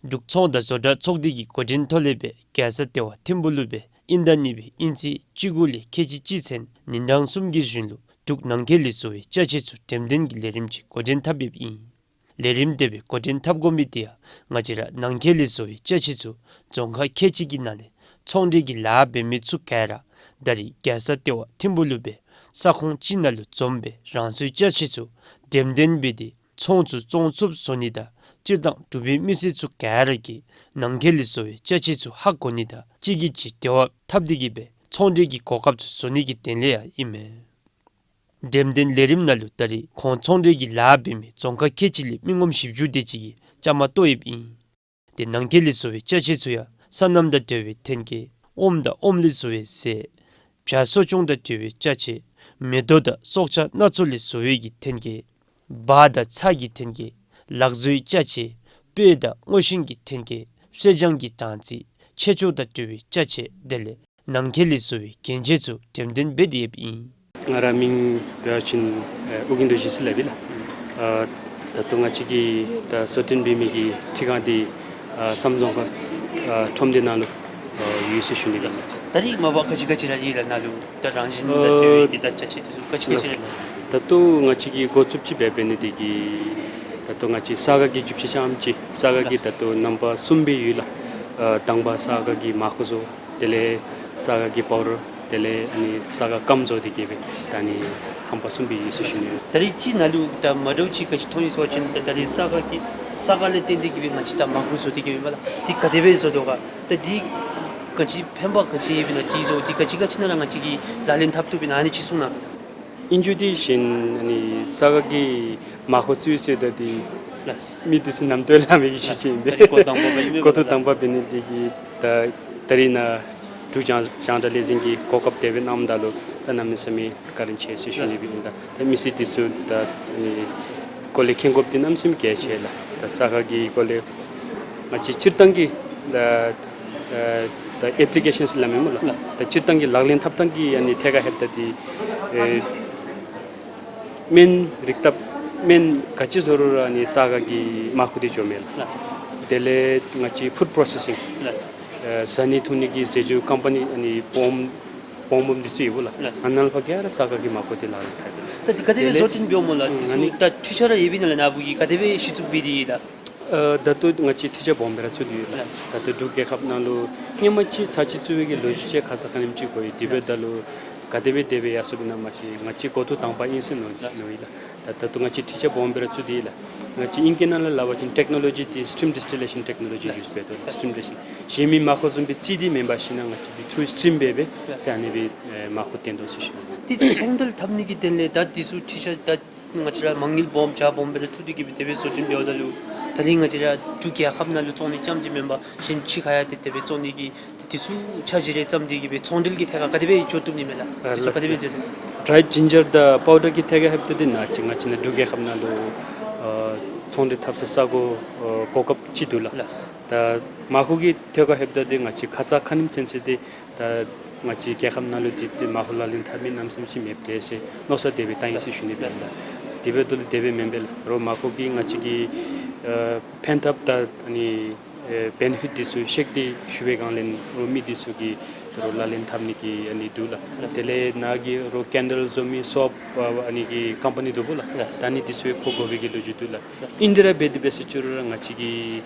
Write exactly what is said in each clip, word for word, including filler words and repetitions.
འབྲུག་ཚོང་དང་བཟོ་གྲྭ་ཚོགས་སྡེ་གི་འགོ་འདྲེན་ཐོག་ལས་སྦེ་རྒྱལ་ས་ལྟེ་བ་ཐིམ་ཕུག་ལུ་སྦེ་དབྱིན་ཟླ་གཉིས་པའི་དབྱིན་ཚེས་བཅུ་དགུ་ལས་ཁལ་གཅིག་གཅིག་ཚུན་ཉིན་གྲངས་གསུམ་གྱི་རིང་ལུ་འབྲུག་ནང་འཁོད་ལས་བཟོ་བའི་ཅ་ཆས་ཚུ་འགྲེམས་སྟོན་གྱི་ལས་རིམ་ཅིག་འགོ་འདྲེན་འཐབ་ཡོདཔ་ཨིན། ལས་རིམ་དེ་སྦེ་འགོ་འདྲེན་འཐབ་དགོ་མི་དེ་ཡང་ང་བཅས་ར་ནང་འཁོད་ལས་བཟོ་བའི་ཅ་ཆས་ཚུ་རྫོང་ཁག་ཁལ་གཅིག་གི་ནང་ལས་ཚོང་འབྲེལ་གྱི་ལཱ་འབད་མི་ཚུ་ག་ར་ད་རིས་རྒྱལ་ས་ལྟེ་བ་ཐིམ་ཕུག་ལུ་སྦེ་ས་ཁོངས་ཅིག་ནང་ལུ་འཛོམས་སྦེ་རང་སོའི་ཅ་ཆས་ཚུ་འགྲེམས་སྟོན་འབད་དེ་ཚོང་ཚུ་བཙོང་ཚུགསཔ་བཟོ་ནི་དང་སྤྱིར་བཏང་འབྲུག་པའི་མི་སེར་ཚུ་ག་ར་གིས་ནང་འཁོད་ལས་བཟོ་བའི་ཅ་ཆས་ཚུ་ཧ་གོ་ནི་དང་གཅིག་གིས་གཅིག་འབྲེལ་བ་འཐབ་སྟེ་གི་སྦེ་ཚོང་འབྲེལ་གྱི་གོ་སྐབས་ཚུ་བཟོ་ནི་གི་དོན་ལས་ཡང་ཨིན་མས། འགྲེམས་སྟོན་ལས་རིམ་ནང་ལུ་ད་རིས་ཁོང་ཚོང་འབྲེལ་གྱི་ལཱ་འབད་མི་རྫོང་ཁག་ཁལ་གཅིག་ལས་མི་ངོམ་བཞི་བཅུ་དེ་ཅིག་གིས་བཅའ་མར་གཏོགས་ཡོདཔ་ཨིན། དེ་ནང་འཁོད་ལས་བཟོ་བའི་ཅ་ཆས་ཚུ་ཡང་སོ་ནམ་དང་འབྲེལ་བའི་ཐོན་སྐྱེད་ཨོམ་དང་ཨོམ་ལས་བཟོ་བའི་ཟས། བྱ་གསོ་སྐྱོང་དང་འབྲེལ་བའི་ཅ་ཆས། མེ་ཏོག་དང་སྲོག་ཆགས་སྣ་ཚོགས་ལས་བཟོ་བའི་གི་ཐོན་སྐྱེད། སྦ་དང་ཚྭ་གི་ཐོན་སྐྱེད། ལག་བཟོའི་ཅ་ཆས། སྤོས་དང་སྔོ་ཤིང་གི་ཐོན་སྐྱེད། སེར་སྦྱངས་ཀྱི་སྦྲང་རྩི། ཆས་ཅོག་དང་འབྲེལ་བའི་ཅ་ཆས་དེ་ལས་ནང་འཁོད་ལས་བཟོ་བའི་གྱོན་ཆས་ཚུ་འགྲེམས་སྟོན་འབད་དེ་ཡོདཔ་ཨིན། ང་ར་མིང་འབད་བ་ཅིན་ཨེ་ཨོ་རྒྱན་རྡོ་རྗེ་ཟེར་སླབ་ཨིན་ལགས། ཨ་ད་ལྟོ་ང་བཅས་ཀྱི་ད་བཟོ་སྐྲུན་འབད་མི་གི་ཁྲི་ཁང་འདི་ཨ་བསམ་རྫོང་ཁག་ཨ་ཁྲོམ་སྡེ་ནང་ལུ་ཨ་ཡོད་ཟེར་ཞུ་ནི་ཨིན། ད་རིས་མ་པ་ག་ཅི་ག་ཅི་ར་ཡོད་ལགས་ནཱ་ལུ། ད་རང་བཞིན་དང་འབྲེལ་བའི་གི་ད་ཅ་ཆས་དེ་ཚུ་ག་ཅི་ག་ཅི་ར། ད་ལྟོ་ང་བཅས་ཀྱིས་འགོ་བཙུགས་ཅིག་འབད་འབད་ནི་དེ་གིས་ད་ལྟོ་ང་བཅས་ས་ག་གི་རྒྱུ་ཆ་རྐྱངམ་ཅིག་ས་ག་གི་ད་ལྟོ་རྣམ་པ་གསུམ་སྦེ་ཡོད་ལགས། ཨ་དང་པ་ས་ག་གི་མར་ཁུ་བཟོ། དེ་ལས་ས་ག་གི་པའུ་ཌར། དེ་ལས་ཨ་ནི་ས་ག་སྐམ་བཟོ་དེ་གི་སྦེ་ད་ཨ་ནི་རྣམ་པ་གསུམ་སྦེ་ཡོད་ཟེར་ཞུ་ནི་ཨིན། ད་རིས་ཅིག་ནཱ་ལུ་ད་མ་འདྲཝ་ཅིག་ག་ཅི་མཐོང་ཡི་ཟེར་བ་ཅིན་ད་ད་རིས་ས་ག་གི་ས་ག་ལས་བརྟེན་ཏེ་གི་སྦེ་ང་བཅས་ད་མར་ཁུ་བཟོ་དེ་གི་སྦེ་ཨིན་པས་ལགས། དེ་ག་དེ་སྦེ་བཟོ་དོ་ག། ད་དེ་ག་ཅི་ཕན་པ་ག་ཅི་ཡོདཔ་ཨིན་ན། དེ་བཟོ་དེ་ག་ཅི་ག་ཅི་ནང་ར་ང་བཅས་ཀྱིས་ལག་ལེན་འཐབ་བཏུབ་ཨིན་ན་ཨ་ནི་ཅིག་གསུང་གནང་། ཨིན་རྒྱུ་དེ་བཞིན་ཨ་ནི་ས་ག་གི་མར་ཁུ་བཙུགས་ཟེརཝ་ད་དེ་ལགས། མི་དེ་ཚུ་ནམ་ཐོན་སླབ་མི་གི་ཤེས་ཅི་ཨིན་པས། ད་རིས་འགོ་དང་པ་སྦེ་ཨིན་པས་ལགས། འགོ་དང་པ་འབད་ནི་དེ་གིས་ད་ད་རིས་ནཱ་འབྲུག་རྒྱང་རྒྱང་བསྒྲགས་ལས་འཛིན་གྱིས་གོ་སྐབས་དེ་སྦེ་གནངམ་ད་ལུ་ད་གནམ་མེད་ས་མེད་བཀའ་དྲིན་ཆེ་ཟེར་ཞུ་ནི་སྦེ་ཨིན། ད་ད་མི་སེར་དེ་ཚུ་ད་ཨེ་སྐོར་ལས་མཁྱེན་དགོཔ་དེ་གནམ་མེད་ས་མེད་གལ་ཆེ་ལགས། ད་ས་ག་གི་སྐོར་ལས་ང་བཅས་སྤྱིར་བཏང་གི་ད་ཨ་ད་ཨེཔ་ལི་ཀེ་ཤཱནསི་སླབ་མི་སྨོ་ལགས། ལགས། ད་སྤྱིར་བཏང་གི་ལག་ལེན་འཐབ་ཐངས་ཀྱི་ཨ་ནི་ཐད་ཁར་ལྷོདཔ་ད་དེ་ཨེ་སྨན་རིགས་བཏབ་སྨན་ག་ཅི་བཟོ་རུང་ར་ཨ་ནི་ས་ག་གི་མར་ཁུ་དེ་འགྱོཝ་མས་ལགས། ལགས། དེ་ལས་ང་བཅས་ཕུཌ་པོརོ་སེ་སིང་། ལགས། ཨེ་བཟའ་ནི་འཐུང་ནི་གི་ཟས་བཅུད་ཀམ་པ་ནི་ཨ་ནི་སྦོམ་སྦོམ་སྦོམ་དེ་ཚུ་ཡོདཔ་ལགས། ལགས། ཨ་ནཱ་ལས་ཕར་ག་ར་ས་ག་གི་མར་ཁུ་དེ་ལག་ལེན་འཐབ་ཡི། ད་དེ་ག་དེ་སྦེ་བཟོ་སྐྲུན་འབདཝ་སྨོ་ལགས། དེ་ཚུ་ད་འཕྲུལ་ཆས་ར་ཡོདཔ་ཨིན་ན་ལགས། ནཱ་བུ་གིས་ག་དེ་སྦེ་གཞི་བཙུགས་འབད་དེ་ཡོད་ལགས། ཨ་ད་ལྟོ་ང་བཅས་འཕྲུལ་ཆས་སྦོམ་སྦེ་ར་བཙུགས་ཏེ་ཡོད་ལགས། ད་ལྟོ་འབྲུག་རྒྱལ་ཁབ་ནང་ལུ་སྔོན་མ་ཅིག་ཚར་གཅིག་བཙུགས་པའི་གི་ལོ་རྒྱུས་ཅིག་ཁ་ཙ་ཁ་ཉིནམ་ཅིག་འགོར་ཡི། དེ་འབདཝ་ད་ལུ་ག་དེ་སྦེ་དེ་སྦེ་ཡར་སོངམ་ཨིན་ན་མ་ཤེས། ང་བཅས་འགོ་ཐོག་དང་པ་ཨིན་ཟེར་མནོ་མནོ་ཡི་ལགས། ད་ད་ལྟོ་ང་བཅས་འཕྲུལ་ཆས་སྦོམ་སྦེ་ར་བཙུགས་ཏེ་ཡོད་ལགས། ང་བཅས་ཨིང་སྐད་ནང་ལས་སླབ་པ་ཅིན་ཊེཀ་ནོ་ལོ་ཇི་དེ་སི་ཊིམ་ཌིས་ཊི་ལེ་ཤཱན་ཊེཀ་ནོ་ལོ་ཇི་ཡུ་སི་འབད་དོ་ལགས། སི་ཊིམ་ཌིས་ཊི་ལེ་ཤཱན་གཞན་མི་མར་ཁུ་བཟུམ་སྦེ་རྩི་སྟེ་མེན་པར་ཞིན་ན་ང་བཅས་དེ་ཐུརུ་སི་ཊིམ་འབད་སྦེ་ད་ཨ་ནི་སྦེ་ཨེ་མར་ཁུ་བཏོན་དོ་ཟེར་ཞུ་ནི། དེ་ཚོང་འབྲེལ་འཐབ་ནི་གི་དོན་ལས་ད་དེ་ཚུ་འཕྲུལ་ཆས་ད་ང་བཅས་ར་མ་དངུལ་སྦོམ་ཇ་སྦོམ་སྦེ་ར་བཙུགས་ཏེ་གི་སྦེ་དེ་སྦེ་བཟོ་སྐྲུན་འབདཝ་ད་ལུ་ད་རིས་ང་བཅས་ར་འབྲུག་རྒྱལ་ཁབ་ནང་ལུ་བཙོང་ནི་རྐྱངམ་ཅིག་མེན་པར་གཞན་ཕྱི་ཁར་ཡང་དེ་དེ་སྦེ་བཙོང་ནི་གི་དེ་ཚུ་འཆར་གཞི་རེ་བརྩམས་ཏེ་གི་སྦེ་ཚོང་འབྲེལ་གྱི་ཐད་ཁར་ག་དེ་སྦེ་འགྱོ་བཏུབ་ནི་མས་ལགས། ཨ་དེ་ཚུ་ག་དེ་སྦེ་མཛད་དོ། ཌྲའི་ཇིན་ཇར་དང་པའུ་ཌར་གྱི་ཐད་ཁར་ལྷོདཔ་ད་དེ་ནཱ་ཅིག་ང་བཅས་ནཱ་འབྲུག་རྒྱལ་ཁབ་ནང་ལུ་ཨ་ཚོང་འབྲེལ་འཐབ་ས་ས་གོ་ཨ་གོ་སྐབས་ཅིག་འདུག་ལགས། ལགས། ད་མར་ཁུ་གི་ཐད་ཁར་ལྷོདཔ་ད་དེ་ང་བཅས་ཁ་ཙ་ཁ་ཉིནམ་ཚུན་ཚོད་དེ་ད་ང་བཅས་རྒྱལ་ཁབ་ནང་ལུ་དེ་དེ་མར་ཁུ་ལག་ལེན་འཐབ་མི་གནམ་མེད་ས་མེད་ཅིག་མེདཔ་འདུག་ཟེར་མནོ་བསམ་དེ་སྦེ་བཏང་ཡི་ཟེར་ཞུ་ནི་སྦེ་ཨིན་ལགས། དེ་འབདཝ་ད་ལུ་དེ་སྦེ་མེན་པས་ལགས། རོགས་མར་ཁུ་གིས་ང་བཅས་ཀྱི་ཨ་ཕན་ཐབས་དང་ཨ་ནི་ཨེ་བེ་ནི་ཕིཊ་དེ་ཚུ་བཤད་དེ་ཞུ་བའི་སྒང་ལས་རོགས་མི་དེ་ཚུ་གིས་རོགས་ལག་ལེན་འཐབ་ནི་གི་ཨ་ནི་འདུག་ལགས། ལགས། དེ་ལས་ནཱ་གི་རོགས་ཀེན་ཌལ་བཟོ་མི་སོཔ་ཨ་ཨ་ནི་གི་ཀམ་པ་ནི་འདུག་པ་ལགས། ལགས། ད་ཨ་ནི་དེ་ཚུ་ཡང་མཁོ་དགོ་པའི་གི་ལོ་རྒྱུས་འདུག་ལགས། ལགས། ཨིན་དེ་ར་འབད་དེ་འབད་ཟེར་ཅི་རུང་ར་ང་བཅས་ཀྱི་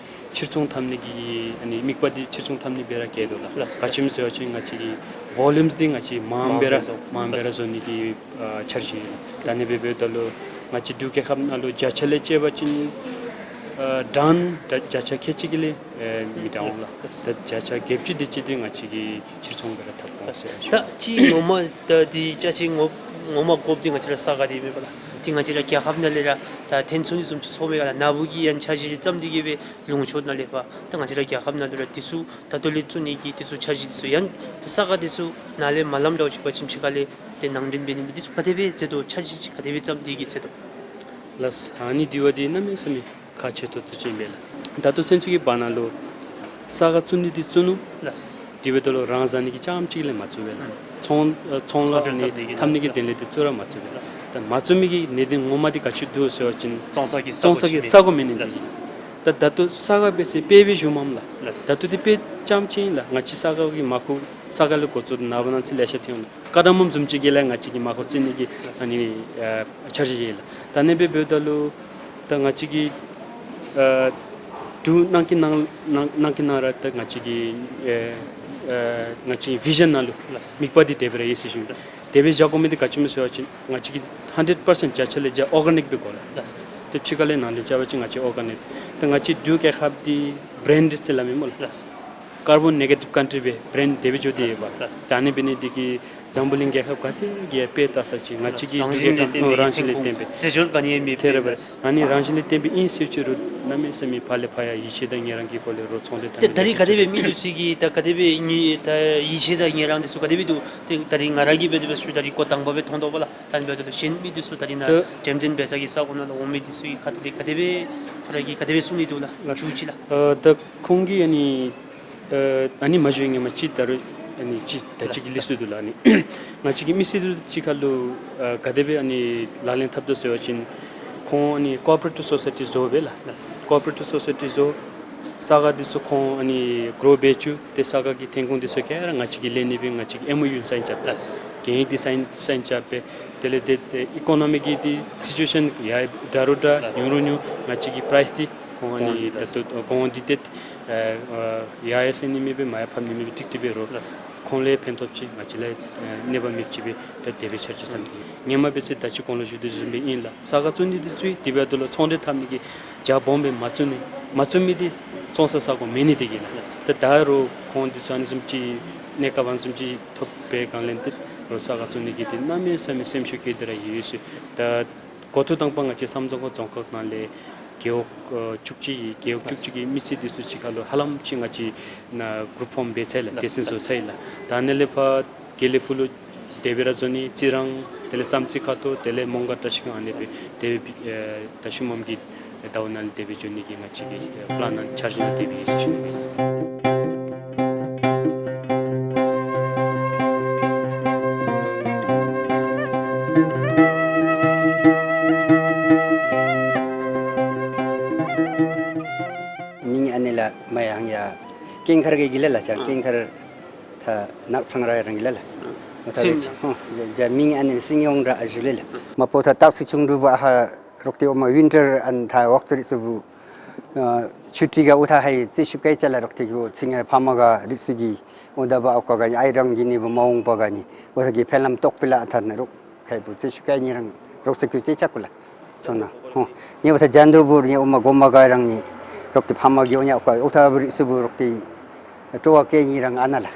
ཕྱིར་ཚོང་འཐབ་ནི་གི་ཨ་ནི་དམིགས་པ་དེ་ཕྱིར་ཚོང་འཐབ་ནི་སྦེ་ར་བསྐྱེད་དོ་ལགས། ལགས། ག་ཅི་སྨོ་ཟེར་བ་ཅིན་ང་བཅས་ཀྱི་ཝོ་ལུམས་དེ་ང་བཅས་མངམ་སྦེ་ར་མངམ་སྦེ་མངམ་སྦེ་ར་བཟོ་ནི་གི་ཨ་འཆར་གཞི་ཨིན། ད་ཨ་ནི་སྦེ་འབདཝ་ད་ལུ་ང་བཅས་འབྲུག་རྒྱལ་ཁབ་ནང་ལུ་བརྒྱ་ཆ་ལས་བཅད་པ་ཅིན་ཨ་ཊོན་བརྒྱ་ཆ་ཁལ་གཅིག་གི་ལས་ཨེ་མི་འདྲཝ་ལགས། ད་བརྒྱ་ཆ་བརྒྱད་ཅུ་དེ་ཅིག་དེ་ང་བཅས་ཀྱིས་ཕྱིར་ཚོང་སྦེ་ར་འཐབ་འོང་ཟེར་ཞུ། ད་ཅི་ངོ་མ་ད་དེ་ཅ་ཆས་ངོ་ངོ་མ་དགོཔ་དེ་ང་བཅས་ར་ས་ག་དེ་མེན་པ་ལགས། དེ་ང་བཅས་ར་རྒྱལ་ཁབ་ནང་ལས་ར་ད་ཐོན་ཚུགས་ནི་བཟུམ་ཅིག་ཚོརཝ་མས་ག་ལགས། ནཱ་བུ་གིས་ཡང་འཆར་གཞི་རེ་བརྩམས་ཏེ་གི་སྦེ་ལུང་ཕྱོགས་ནང་ལས་ཕར་ད་ང་བཅས་ར་རྒྱལ་ཁབ་ནང་ལུ་ར་དེ་ཚུ་ད་ལྟོ་ལས་བཙུགས་ནི་གི་དེ་ཚུ་འཆར་གཞི་དེ་ཚུ་ཡང་ད་ས་ག་དེ་ཚུ་ནཱ་ལས་མ་ལངམ་འདྲཝ་ཅིག་འབད་བ་ཅིན་ཕྱི་ཁ་ལས་དེ་ནང་འདྲེན་འབད་ནི་མི་དེ་ཚུ་ག་དེ་སྦེ་མཛད་དོ། འཆར་གཞི་ཅིག་ག་དེ་སྦེ་བརྩམས་ཏེ་གི་མཛད་དོ། ལགས། ཨ་ནི་དེ་བ་དེ་གནམ་མེད་ས་མེད་ཁག་ཆེ་ཏོག་ཏོ་ཅིག་ཨིན་པས་ལགས། ད་ལྟོ་ཚུན་ཚོད་ཀྱི་བར་ན་ལུ་ས་ག་བཙུགས་ནི་དེ་བཙུགས་ནུག། ལགས། དེ་འབདཝ་ད་ལུ་རང་བཟའ་ནི་གི་རྐྱངམ་ཅིག་ལས་མ་བཙུགས་པས་ལགས། ཨུམ། ཚོང་ཨ་ཚོང་ལཱ་ཚོང་འབྲེལ་ནི་འཐབ་ནི་འཐབ་ནི་གི་ལགས། དོན་ལས་དེ་བཙུགས་ར་མ་བཙུགས་པས། ལགས། ད་མ་བཙུགས་མི་གི་གནད་དོན་ངོ་མ་དེ་ག་ཅི་འདུག་ཟེར་བ་ཅིན་བཙོང་ས་གི་ས་བཙོང་ས་གི་ས་གོ་མེད་ནི་འདི། ལགས། ད་ད་ལྟོ་ས་ག་སྦེ་ཟེར་དཔེ་སྦེ་ཞུཝ་མས་ལགས། ལགས། ད་ལྟོ་འདི་དཔེ་ཙམ་ཅིག་ཨིན་ལགས། ང་བཅས་ས་ག་གི་མར་ཁུ་ས་ག་ལས་འགོ་བཙུགས་ནངས་པ་གནངས་ཚེ་ལེ་ཤ་ཐོན་འོང་ལགས། བཀའ་དྲིན་སྨོ་བཟུམ་ཅིག་གིས་ལགས་ང་བཅས་ཀྱིས་མར་ཁུ་བཙིར་ནི་གི་ཨ་ནི་ཨ་འཆར་གཞི་ཡོད་ལགས། ད་ཨ་ནི་སྦེ་འབདཝ་ད་ལུ་ད་ང་བཅས་ཀྱིས་ཨ་འབྲུག་ནང་གི་ནང་ནང་ནང་གི་ནང་ར་ད་ང་བཅས་ཀྱི་ཨ་ཨ་ང་བཅས་ཀྱི་བི་ཞཱན་ནང་ལུ་ལགས། དམིགས་པ་འདི་དེ་སྦེ་ར་ཡོད་ཟེར་ཞུ། ལགས། དེ་སྦེ་བཞག་དགོ་མི་འདི་ག་ཅི་སྨོ་ཟེར་བ་ཅིན་ང་བཅས་ཀྱི་ཧན་ཌེཌ་པར་སེནཊ་བརྒྱ་ཆ་ལས་བརྒྱ་ཨོར་ག་ནིཀ་སྦེ་དགོ་ལགས། ལགས། ཏེ་ཕྱི་ཁ་ལས་ནང་ལས་རྐྱབ་པ་ཅིན་ང་བཅས་ཨོར་ག་ནིཀ། ཏེ་ང་བཅས་འབྲུག་རྒྱལ་ཁབ་འདི་བྲེནཌ་ཟེར་སླབ་མས་སྨོ་ལགས། ལགས། ཀར་བོན་ནེ་གེ་ཊིབ་ཀཱན་ཊི་རི་སྦེ་བྲེནཌ་དེ་སྦེ་འགྱོ་སྟེ་ཡོདཔ། ལགས། ད་ཨ་ནི་འབད་ནི་འདི་གིས་འཛམ་བུ་གླིང་རྒྱལ་ཁབ་ག་ཏེ་གིས་ཡང་དཔེ་བལྟ་ས་ཅིག་ང་བཅས་ཀྱི་རང་བཞིན་ལས་བརྟེན་པའི་རང་བཞིན་ལས་བརྟེན་པའི་ཟས་སྦྱོར་ག་ནི་ཡང་མེད་པའི། ཐད་རི་བ་ཨ་ནི་རང་བཞིན་ལས་བརྟེན་པའི་ཨིན་ཟེར་ཅི་རུང་གནམ་མེད་ས་མེད་ཕར་ལས་ཕར་ཡང་ཡིད་ཆེས་དང་ངལ་རངས་ཀྱི་སྒོ་ལས་རོགས་ཚོང་འབྲེལ་ཏེ་ད་རིས་ག་དེ་སྦེ་མི་འདི་ཚུ་གིས་ད་ག་དེ་སྦེ་ངེ་ད་ཡིད་ཆེས་དང་ངལ་རངས་འདི་ཚུ་ག་དེ་སྦེ་འདུག། ཏེ་ད་རིས་ང་ར་གིས་འབད་དེ་འབད་ཞུ་ད་རིས་འགོ་དང་པ་སྦེ་མཐོང་དོ་བ་ལགས། ད་ཨ་ནི་འབདཝ་ད་ལུ་གཞན་མི་འདི་ཚུ་ད་རིས་ནཱ་ད་འགྲེམས་སྟོན་འབད་ས་གི་ས་གོ་ནང་ལུ་འོང་མི་འདི་ཚུ་གིས་ཁ་ཐུག་ལས་ག་དེ་སྦེ་ཁོ་ར་གིས་ག་དེ་སྦེ་གསུང་ནི་འདུག་ལགས། ཞུ་ཅི་ལགས། ཨ་ད་ཁོང་གིས་ཨ་ནི་ཨ་ཨ་ནི་མ་ཞུ་ངོ་མ་ཅིག་ད་རུང་ཨ་ནི་ཅིག་ད་ཅིག་གི་ལི་སུ་འདུག་ལགས། ཨ་ནི་ང་བཅས་ཀྱི་མི་སེར་འདི་ཚུ་གཅིག་ཁར་ལུ་ཨ་ག་དེ་སྦེ་ཨ་ནི་ལག་ལེན་འཐབ་དོ་ཟེར་བ་ཅིན་ཁོང་ཨ་ནི་ཀོ་ཨོ་པ་རེ་ཊིབ་སོ་སའི་ཊི་བཟོ་སྦེ་ལགས། ལགས། ཀོ་ཨོ་པ་རེ་ཊིབ་སོ་སའི་ཊི་བཟོ། ས་ག་འདི་ཚུ་ཁོང་ཨ་ནི་གྲོ་སྦེ་བཙུགས། ཏེ་ས་ག་གི་ཐོན་ཁུངས་འདི་ཚུ་ག་ར་ང་བཅས་ཀྱིས་ལེན་ནི་སྦེ་ང་བཅས་ཀྱིས་ཨེམ་ཨོ་ཡུ་སའིན་རྐྱབ་སྦེ། ལགས། གན་ཡིག་འདི་སའིན་སའིན་རྐྱབ་སྦེ། དེ་ལས་ཏེ་ཏེ་ཨི་ཀོ་ནོ་མི་གི་འདི་སི་ཅུ་ཨེ་ཤཱན་ཡར་དྲག་རུང་དྲག་ལགས། ཉུང་རུང་ཉུང་ང་བཅས་ཀྱིས་པ་རའིསི་འདི་ཁོང་ཨ་ནི་ད་ལྟོ་གོང་འདི་ཏེ་ཨ་ཡར་ཡང་སེང་ནི་མེད་པར་མར་ཡང་ཕབ་ནི་མེད་པར་ཀྲིག་ཀྲི་སྦེ་རོགས། ལགས། ཁོང་ལུ་ཡང་ཕན་ཐོགས་ཅིག་ང་བཅས་ལུ་ཡང་ཨ་གནོད་པ་མེདཔ་ཅིག་སྦེ་ད་དེ་སྦེ་འཆར་གཞི་བརྩམས་ཏེ། ཧེ་མ་འབད་ཟེར་ད་ཅི་གོང་ལུ་ཞུ་དོ་བཟུམ་སྦེ་ཨིན་ལགས། ས་ག་བཙུགས་ནི་འདི་བཙུགས་ཡི། དེ་འབདཝ་ད་ལུ་ཚོང་འབྲེལ་འཐབ་ནི་གི་རྒྱ་སྦོམ་སྦེ་མ་བཙུགས་ནི་མ་བཙུགས་མི་འདི་བཙོང་ས་ས་གོ་མེད་ནི་འདི་གིས་ལགས། ད་ད་རུང་ཁོང་འདི་ཚུ་ཨ་ནི་བཟུམ་ཅིག་གནས་སྐབས་ཨ་ནི་བཟུམ་ཅིག་ཐོབ་པའི་སྒང་ལས་ཏེ་རོགས་ས་ག་བཙུགས་ནི་གི་འདི་གནམ་མེད་ས་མེད་སེམས་ཤུགས་བསྐྱེད་དེ་ར་ཡོད་ཡོད་ཟེར། ད་འགོ་ཐོག་དང་པ་ང་བཅས་བསམ་རྫོང་ཁག་རྫོང་ཁག་ནང་ལས་རྒེད་འོག་ཨ་བཅུ་གཅིག་ཡོད། རྒེད་འོག་བཅུ་གཅིག་གི་མི་སེར་འདི་ཚུ་གཅིག་ཁར་ལུ་ཧ་ལམ་ཅིག་ང་བཅས་ནཱ་གུ་རུབ་ཕོམ་འབད་ཚར་ཡི་ལགས། སྡེ་ཚན་བཟོ་ཚར་ཡི་ལགས། ད་ཨ་ནི་ལས་ཕར་དགེ་ལེགས་ཕུག་ལུ་དེ་སྦེ་ར་བཟོ་ནི། རྩི་རང་དེ་ལས་བསམ་རྩེ་ཁ་ཐུག་དེ་ལས་མོང་སྒར་བཀྲ་ཤིས་སྒང་ཨ་ནི་སྦེ་དེ་སྦེ་ཨེ་ད་ཤུལ་མམ་གྱི་ཟླཝ་ནང་ལས་དེ་སྦེ་འགྱོ་ནི་གི་ང་བཅས་ཀྱི་ཨེ་པི་ལཱན་ནང་འཆར་གཞི་ནང་དེ་སྦེ་ཡོད་ཟེར་ཞུ་ནི་ཨིན། མིང་ཨ་ནི་ལགས་མ་ཡང་ཡ་ཀན་མཁར་གྱི་གི་ལ་ལགས། ཅང་ཀན་མཁར་ད་ནགས་ཚང་ར་རང་གི་ལ་ལགས། འོ་ད་ལས་ཧོ་ཇ་མིང་ཨ་ནི་སིང་ཡོང་ར་ཨ་ཞུ་ལེ་ལགས། མ་པ་ད་སྟག་སེང་ཆུང་འབྲུག་པ་ཧ་རོགས་ཏེ་འོ་མ་ཝིན་ཊར་ཨ་ནི་ད་ཝོག་ཚུ་རིགས་ཚུ་བུ་ཨ་ཆུ་ཊི་ག་འོ་ད་ཧའི་རྩེ་ཤུལ་སྐྱེས་ཅ་ལ་རོགས་ཏེ་གི་འོ་ཚིང་ངེ་ཕ་མ་ག་རིགས་ཚུ་གི་འོ་ད་བ་ཨོ་ཀ་ག་ནི་ཨའི་རང་གི་ནི་བུ་མ་འོང་པ་ག་ནི་འོ་ད་གི་ཕེ་ལམ་ཏོག་པི་ལ་ཨ་ཐ་ན་རོགས་ཁའི་བུ་རྩེ་ཤུལ་སྐྱེས་ནི་རང་རོགས་ཚུ་གི་རྩེ་ཅ་ཀུ་ལ་ཚོ་ན་ཧོ་ནི་འོ་ད་ཇན་དུ་བུ་ནི་འོ་མ་གོ་མ་ག་རང་ནི་རོགས་ཏེ་ཕ་མ་གི་འོ་ཉ་ཨོ་ཀ་འོ་ད་བུ་རིགས་ཚུ་བུ་རོགས་ཏེ་སྤྲོ་བ་སྐྱེས་ནི་རང་ཨ་ན་ལགས།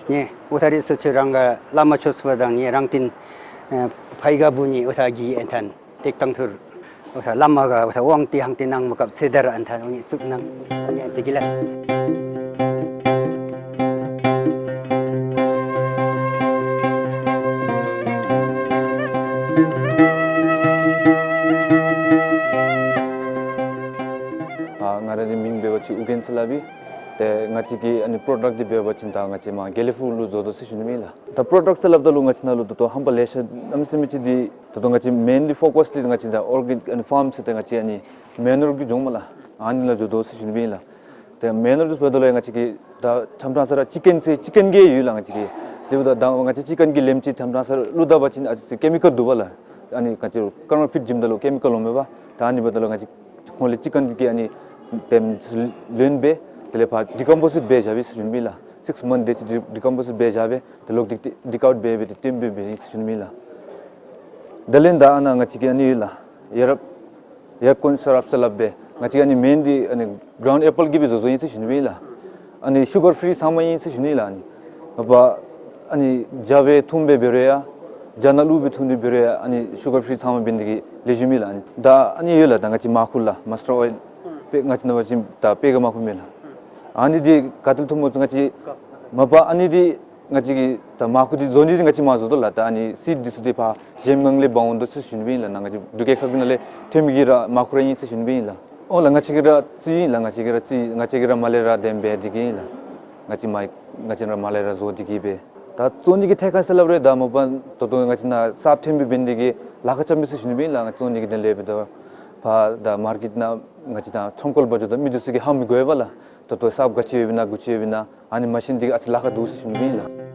ནི་འོ་ད་རིགས་ཚུ་ཚུ་རང་ག་བླ་མ་ཆོས་པ་དང་ནི་རང་བསྟན་ཨེ་ཕའི་ག་བུ་ནི་འོ་ད་གི་ཨན་ཐན་ཏེག་ཏང་ཐུར་འོ་ད་བླ་མ་ག་འོ་ད་དབང་ཏི་ཧང་ཏི་ནང་མ་སྐབས་ཚེ་དར་ཨན་ཐན་འོ་ནི་བཙུགས་གནང་ནི་ཨན་ཅིག་གི་ལགས། ཨ་ང་ར་ནི་མིང་འབད་བ་ཅིན་ཨུ་རྒྱན་ཟེར་སླབ་ཨིན། ཏེ་ང་བཅས་ཀྱི་ཨ་ནི་པྲོ་ཌཀཊ་འདི་འབད་བ་ཅིན་ད་ང་བཅས་མར་དགེ་ལེགས་ཕུག་ལུ་བཟོ་དོ་ཟེར་ཞུ་ནི་ཨིན་ལགས། ད་པྲོ་ཌཀཊ་ཟེར་སླབ་ད་ལུ་ང་བཅས་ནང་ལུ་ད་ལྟོ་ཧམ་པ་ལེ་ཤ་གནམ་མེད་ས་མེད་ཅིག་འདི་ད་ལྟོ་ང་བཅས་མེན་ལི་ཕོ་ཀསི་འདི་ང་བཅས་ད་ཨོར་གེ་ནིཀ་ཨ་ནི་ཕཱམ་ཟེར་ཏེ་ང་བཅས་ཨ་ནི་མེ་ནུར་གི་ལྗོངས་མས་ལགས། ཨ་ནི་ལུ་བཟོ་དོ་ཟེར་ཞུ་ནི་ཨིན་ལགས། ཏེ་མེ་ནུར་འདི་འབདཝ་ད་ལུ་ང་བཅས་ཀྱིས་ད་ཐམ་ཐམ་ས་ར་ཅི་ཀེན་ཟེར་ཅི་ཀེན་གྱི་ཡོད་ལགས་ང་བཅས་ཀྱིས། དེ་འབདཝ་ད་ད་ང་བཅས་ཅི་ཀེན་གྱི་ལེམ་ཅིག་ཐམ་ཐམ་ས་ར་བླུག་ད་པ་ཅིན་ཨ་ཙི་ཀེ་མི་ཀཱལ་འདུག་པ་ལགས། ཨ་ནི་ང་བཅས་ཀར་མ་ཕིཊ་བྱིནམ་ད་ལུ་ཀེ་མི་ཀཱལ་འོང་མས་པ། ད་ཨ་ནི་འབདཝ་ད་ལུ་ང་བཅས་ཁོང་ལས་ཅི་ཀེན་གྱི་ཨ་ནི་དེམ་ལེན་སྦེ་དེ་ལས་ཕར་ཌི་ཀམ་པོ་སིཊ་འབད་བཞག་པས་ཟེར་ཞུ་ནི་ཨིན་ལགས། སིགསི་མནཐ་དེ་ཅིག་ཌི་ཀམ་པོ་སིཊ་འབད་བཞག་སྦེ་ཏེ་ལོག་ཌིག་ཌིག་ཨའུཊ་འབད་སྦེ་ཏེ་བཏོན་སྦེ་འབད་ཡི་ཟེར་ཞུ་ནི་ཨིན་ལགས། དེ་ལས་ད་ཨ་ནཱ་ང་བཅས་ཀྱི་ཨ་ནི་ཡོད་ལགས། ཡ་རབས་ཡར་ཀོན་ཤ་རབ་ཟེར་སླབ་སྦེ་ང་བཅས་ཨ་ནི་མེན་འདི་ཨ་ནི་གརའུནཌ་ཨེ་པཱལ་གྱིས་སྦེ་བཟོ་བཟོཝ་ཨིན་ཟེར་ཞུ་ནི་ཨིན་ལགས། ཨ་ནི་ཤུ་གར་ཕི་རི་ཚང་མ་ཨིན་ཟེར་ཞུ་ནི་ཨིན་ལགས། ཨ་ནི་མ་པ་ཨ་ནི་ཇ་སྦེ་འཐུང་སྦེ་འབད་རུང་ཡང་ཇ་ནང་བླུགས་སྦེ་འཐུང་སྟེ་འབད་རུང་ཡང་ཨ་ནི་ཤུ་གར་ཕི་རི་ཚང་མ་འབད་ནི་དེ་གིས་ལེགས་ཤོམ་ཨིན་ལགས། ཨ་ནི་ད་ཨ་ནི་ཡོད་ལགས། ད་ང་བཅས་མར་ཁུ་ལགས་མཱས་ཊར་ཨོའིལ་དཔེ་ང་བཅས་ནང་འབད་བ་ཅིན་ད་དཔེ་ག་མར་ཁུ་མས་ལགས། ཨ་ནི་འདི་ག་ཏེ་ལས་ཐོནམ་སྨོ་ཟེར་ང་བཅས་མ་པ་ཨ་ནི་འདི་ང་བཅས་ཀྱིས་ད་མར་ཁུ་འདི་བཟོ་ནི་འདི་ང་བཅས་མར་བཟོ་དོ་ལགས། ད་ཨ་ནི་སིཌ་འདི་ཚུ་འདི་ཕར་གཞན་སྒང་ལས་འབག་འོང་དོ་ཟེར་ཞུ་ནི་ཨིན་ལགས། ནཱ་ང་བཅས་འབྲུག་རྒྱལ་ཁབ་ཀྱི་ནང་ལས་ཐོན་མི་གི་ར་མར་ཁུ་ར་ཨིན་ཟེར་ཞུ་ནི་ཨིན་ལགས། ཨོ་ལགས། ང་བཅས་ཀྱིས་ར་བཙིར་ཡི་ལགས། ང་བཅས་ཀྱིས་ར་བཙིར་ང་བཅས་ཀྱིས་ར་མར་ལས་ར་དེམ་འབད་དེ་གིས་ཨིན་ལགས། ང་བཅས་མར་ང་བཅས་ར་མར་ལས་ར་བཟོ་དེ་གིས་སྦེ་ད་བཙོང་ནི་གི་ཐད་ཁར་ཟེར་སླབ་རུང་ད་མ་པ་ད་ལྟོ་ང་བཅས་ནཱ་གསརཔ་ཐོན་སྦེ་འབད་ནི་དེ་གིས་ལཱ་ཁག་ཙམ་མས་ཟེར་ཞུ་ནི་ཨིན་ལགས། ང་བཅས་བཙོང་ནི་གི་དོན་ལས་འབདཝ་ད་ ཕར་ད་མར་ཀེཊ་ནང་ང་བཅས་དང་ཚོང་ཀོ་ལ་འབག་འགྱོཝ་ད་མི་འདི་ཚུ་གིས་ཧ་མི་གོ་བས་ལགས། ད་ལྟོ་གསརཔ་ག་ཅི་ཡོདཔ་ཨིན་ན་ག་ཅི་ཡོདཔ་ཨིན་ན། ཨ་ནི་མ་ཤེས་ནི་འདི་གིས་ཨ་ཙི་ལཱ་ཁག་འདུག་ཟེར་ཞུ་ནི་ཨིན་ལགས།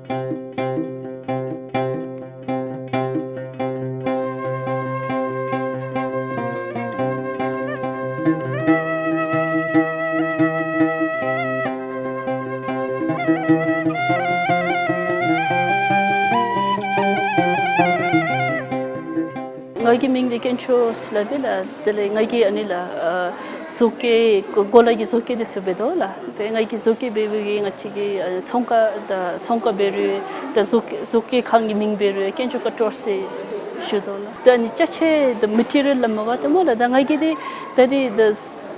ང་གི་མིང་འདི་དཀོན་མཆོག་ཟེར་སླབ་ཨིན་ལགས། དེ་ལས་ང་གིས་ཨ་ནི་ལགས་ཨ་བཟོ་བཀོད་གོ་གོ་ལ་གི་བཟོ་བཀོད་འདི་ཚུ་འབད་དོ་ལགས། ཏེ་ང་གིས་བཟོ་བཀོད་འབད་བའི་གི་ང་བཅས་ཀྱི་ཨ་ཚོང་ཁང་དང་ཚོང་ཁང་འབད་རུང་ད་བཟོ་བཟོ་བཀོད་ཁང་གི་མིང་འབད་རུང་དཀོན་མཆོག་ཀ་ཊོར་ཟེར་ཞུ་དོ་ལགས། ད་ཨ་ནི་ཅ་ཆས་ད་མེ་ཊི་རི་ཡལ་ལགས་མ་པ་ད་སྨོ་ལགས། ད་ང་གིས་འདི་ད་འདི་ད་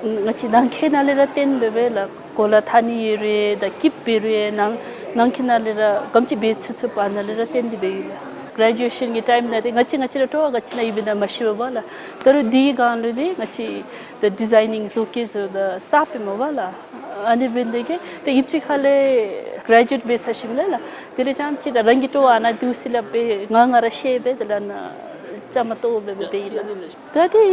ང་བཅས་ནང་འཁོད་ནང་ལས་ར་བཏོན་འབད་བས་ལགས། གོ་ལ་འཐག་ནི་ཡོད་རུང་ད་སྐུདཔ་འབད་རུང་ནང་ནང་འཁོད་ནང་ལས་ར་ག་དེམ་ཅིག་འབད་ཚུགས་ཚུགས་བར་ན་ལས་ར་བཏོན་ཏེ་འབད་ཡི་ལགས། གེ་རེ་ཇུ་ཨེ་ཤཱན་གྱི་ཊའིམ་ནང་འདི་ང་བཅས་ང་བཅས་ར་སྤྲོ་བ་ག་ཅི་ནང་ཡོདཔ་ཨིན་ན་མ་ཤེས་པས་ལགས། ད་རུང་འདི་གི་སྒང་ལུ་འདི་ང་བཅས་ད་ཌི་ཛའི་ནིང་བཟོ་བཀོད་བཟོ་ད་གསརཔ་སྦེ་མ་པ་ལགས། ཨ་ནི་འབད་ནི་འདི་གིས་ད་ཡུདཔ་ཅིག་ཁ་ལས་གེ་རེ་ཇུ་ཨེཊ་འབད་ཚར་ཞིནམ་ལས་ལགས། དེ་ལས་ཙམ་ཅིག་ད་རང་གི་སྤྲོ་བ་ནང་འདུག་ཟེར་སླབ་སྦེ་ང་ང་ར་ཤེས་སྦེ་དེ་ལས་ནཱ་བཅའ་མར་གཏོགས་སྦེ་འབད་ཡི་ལགས། ད་འདི་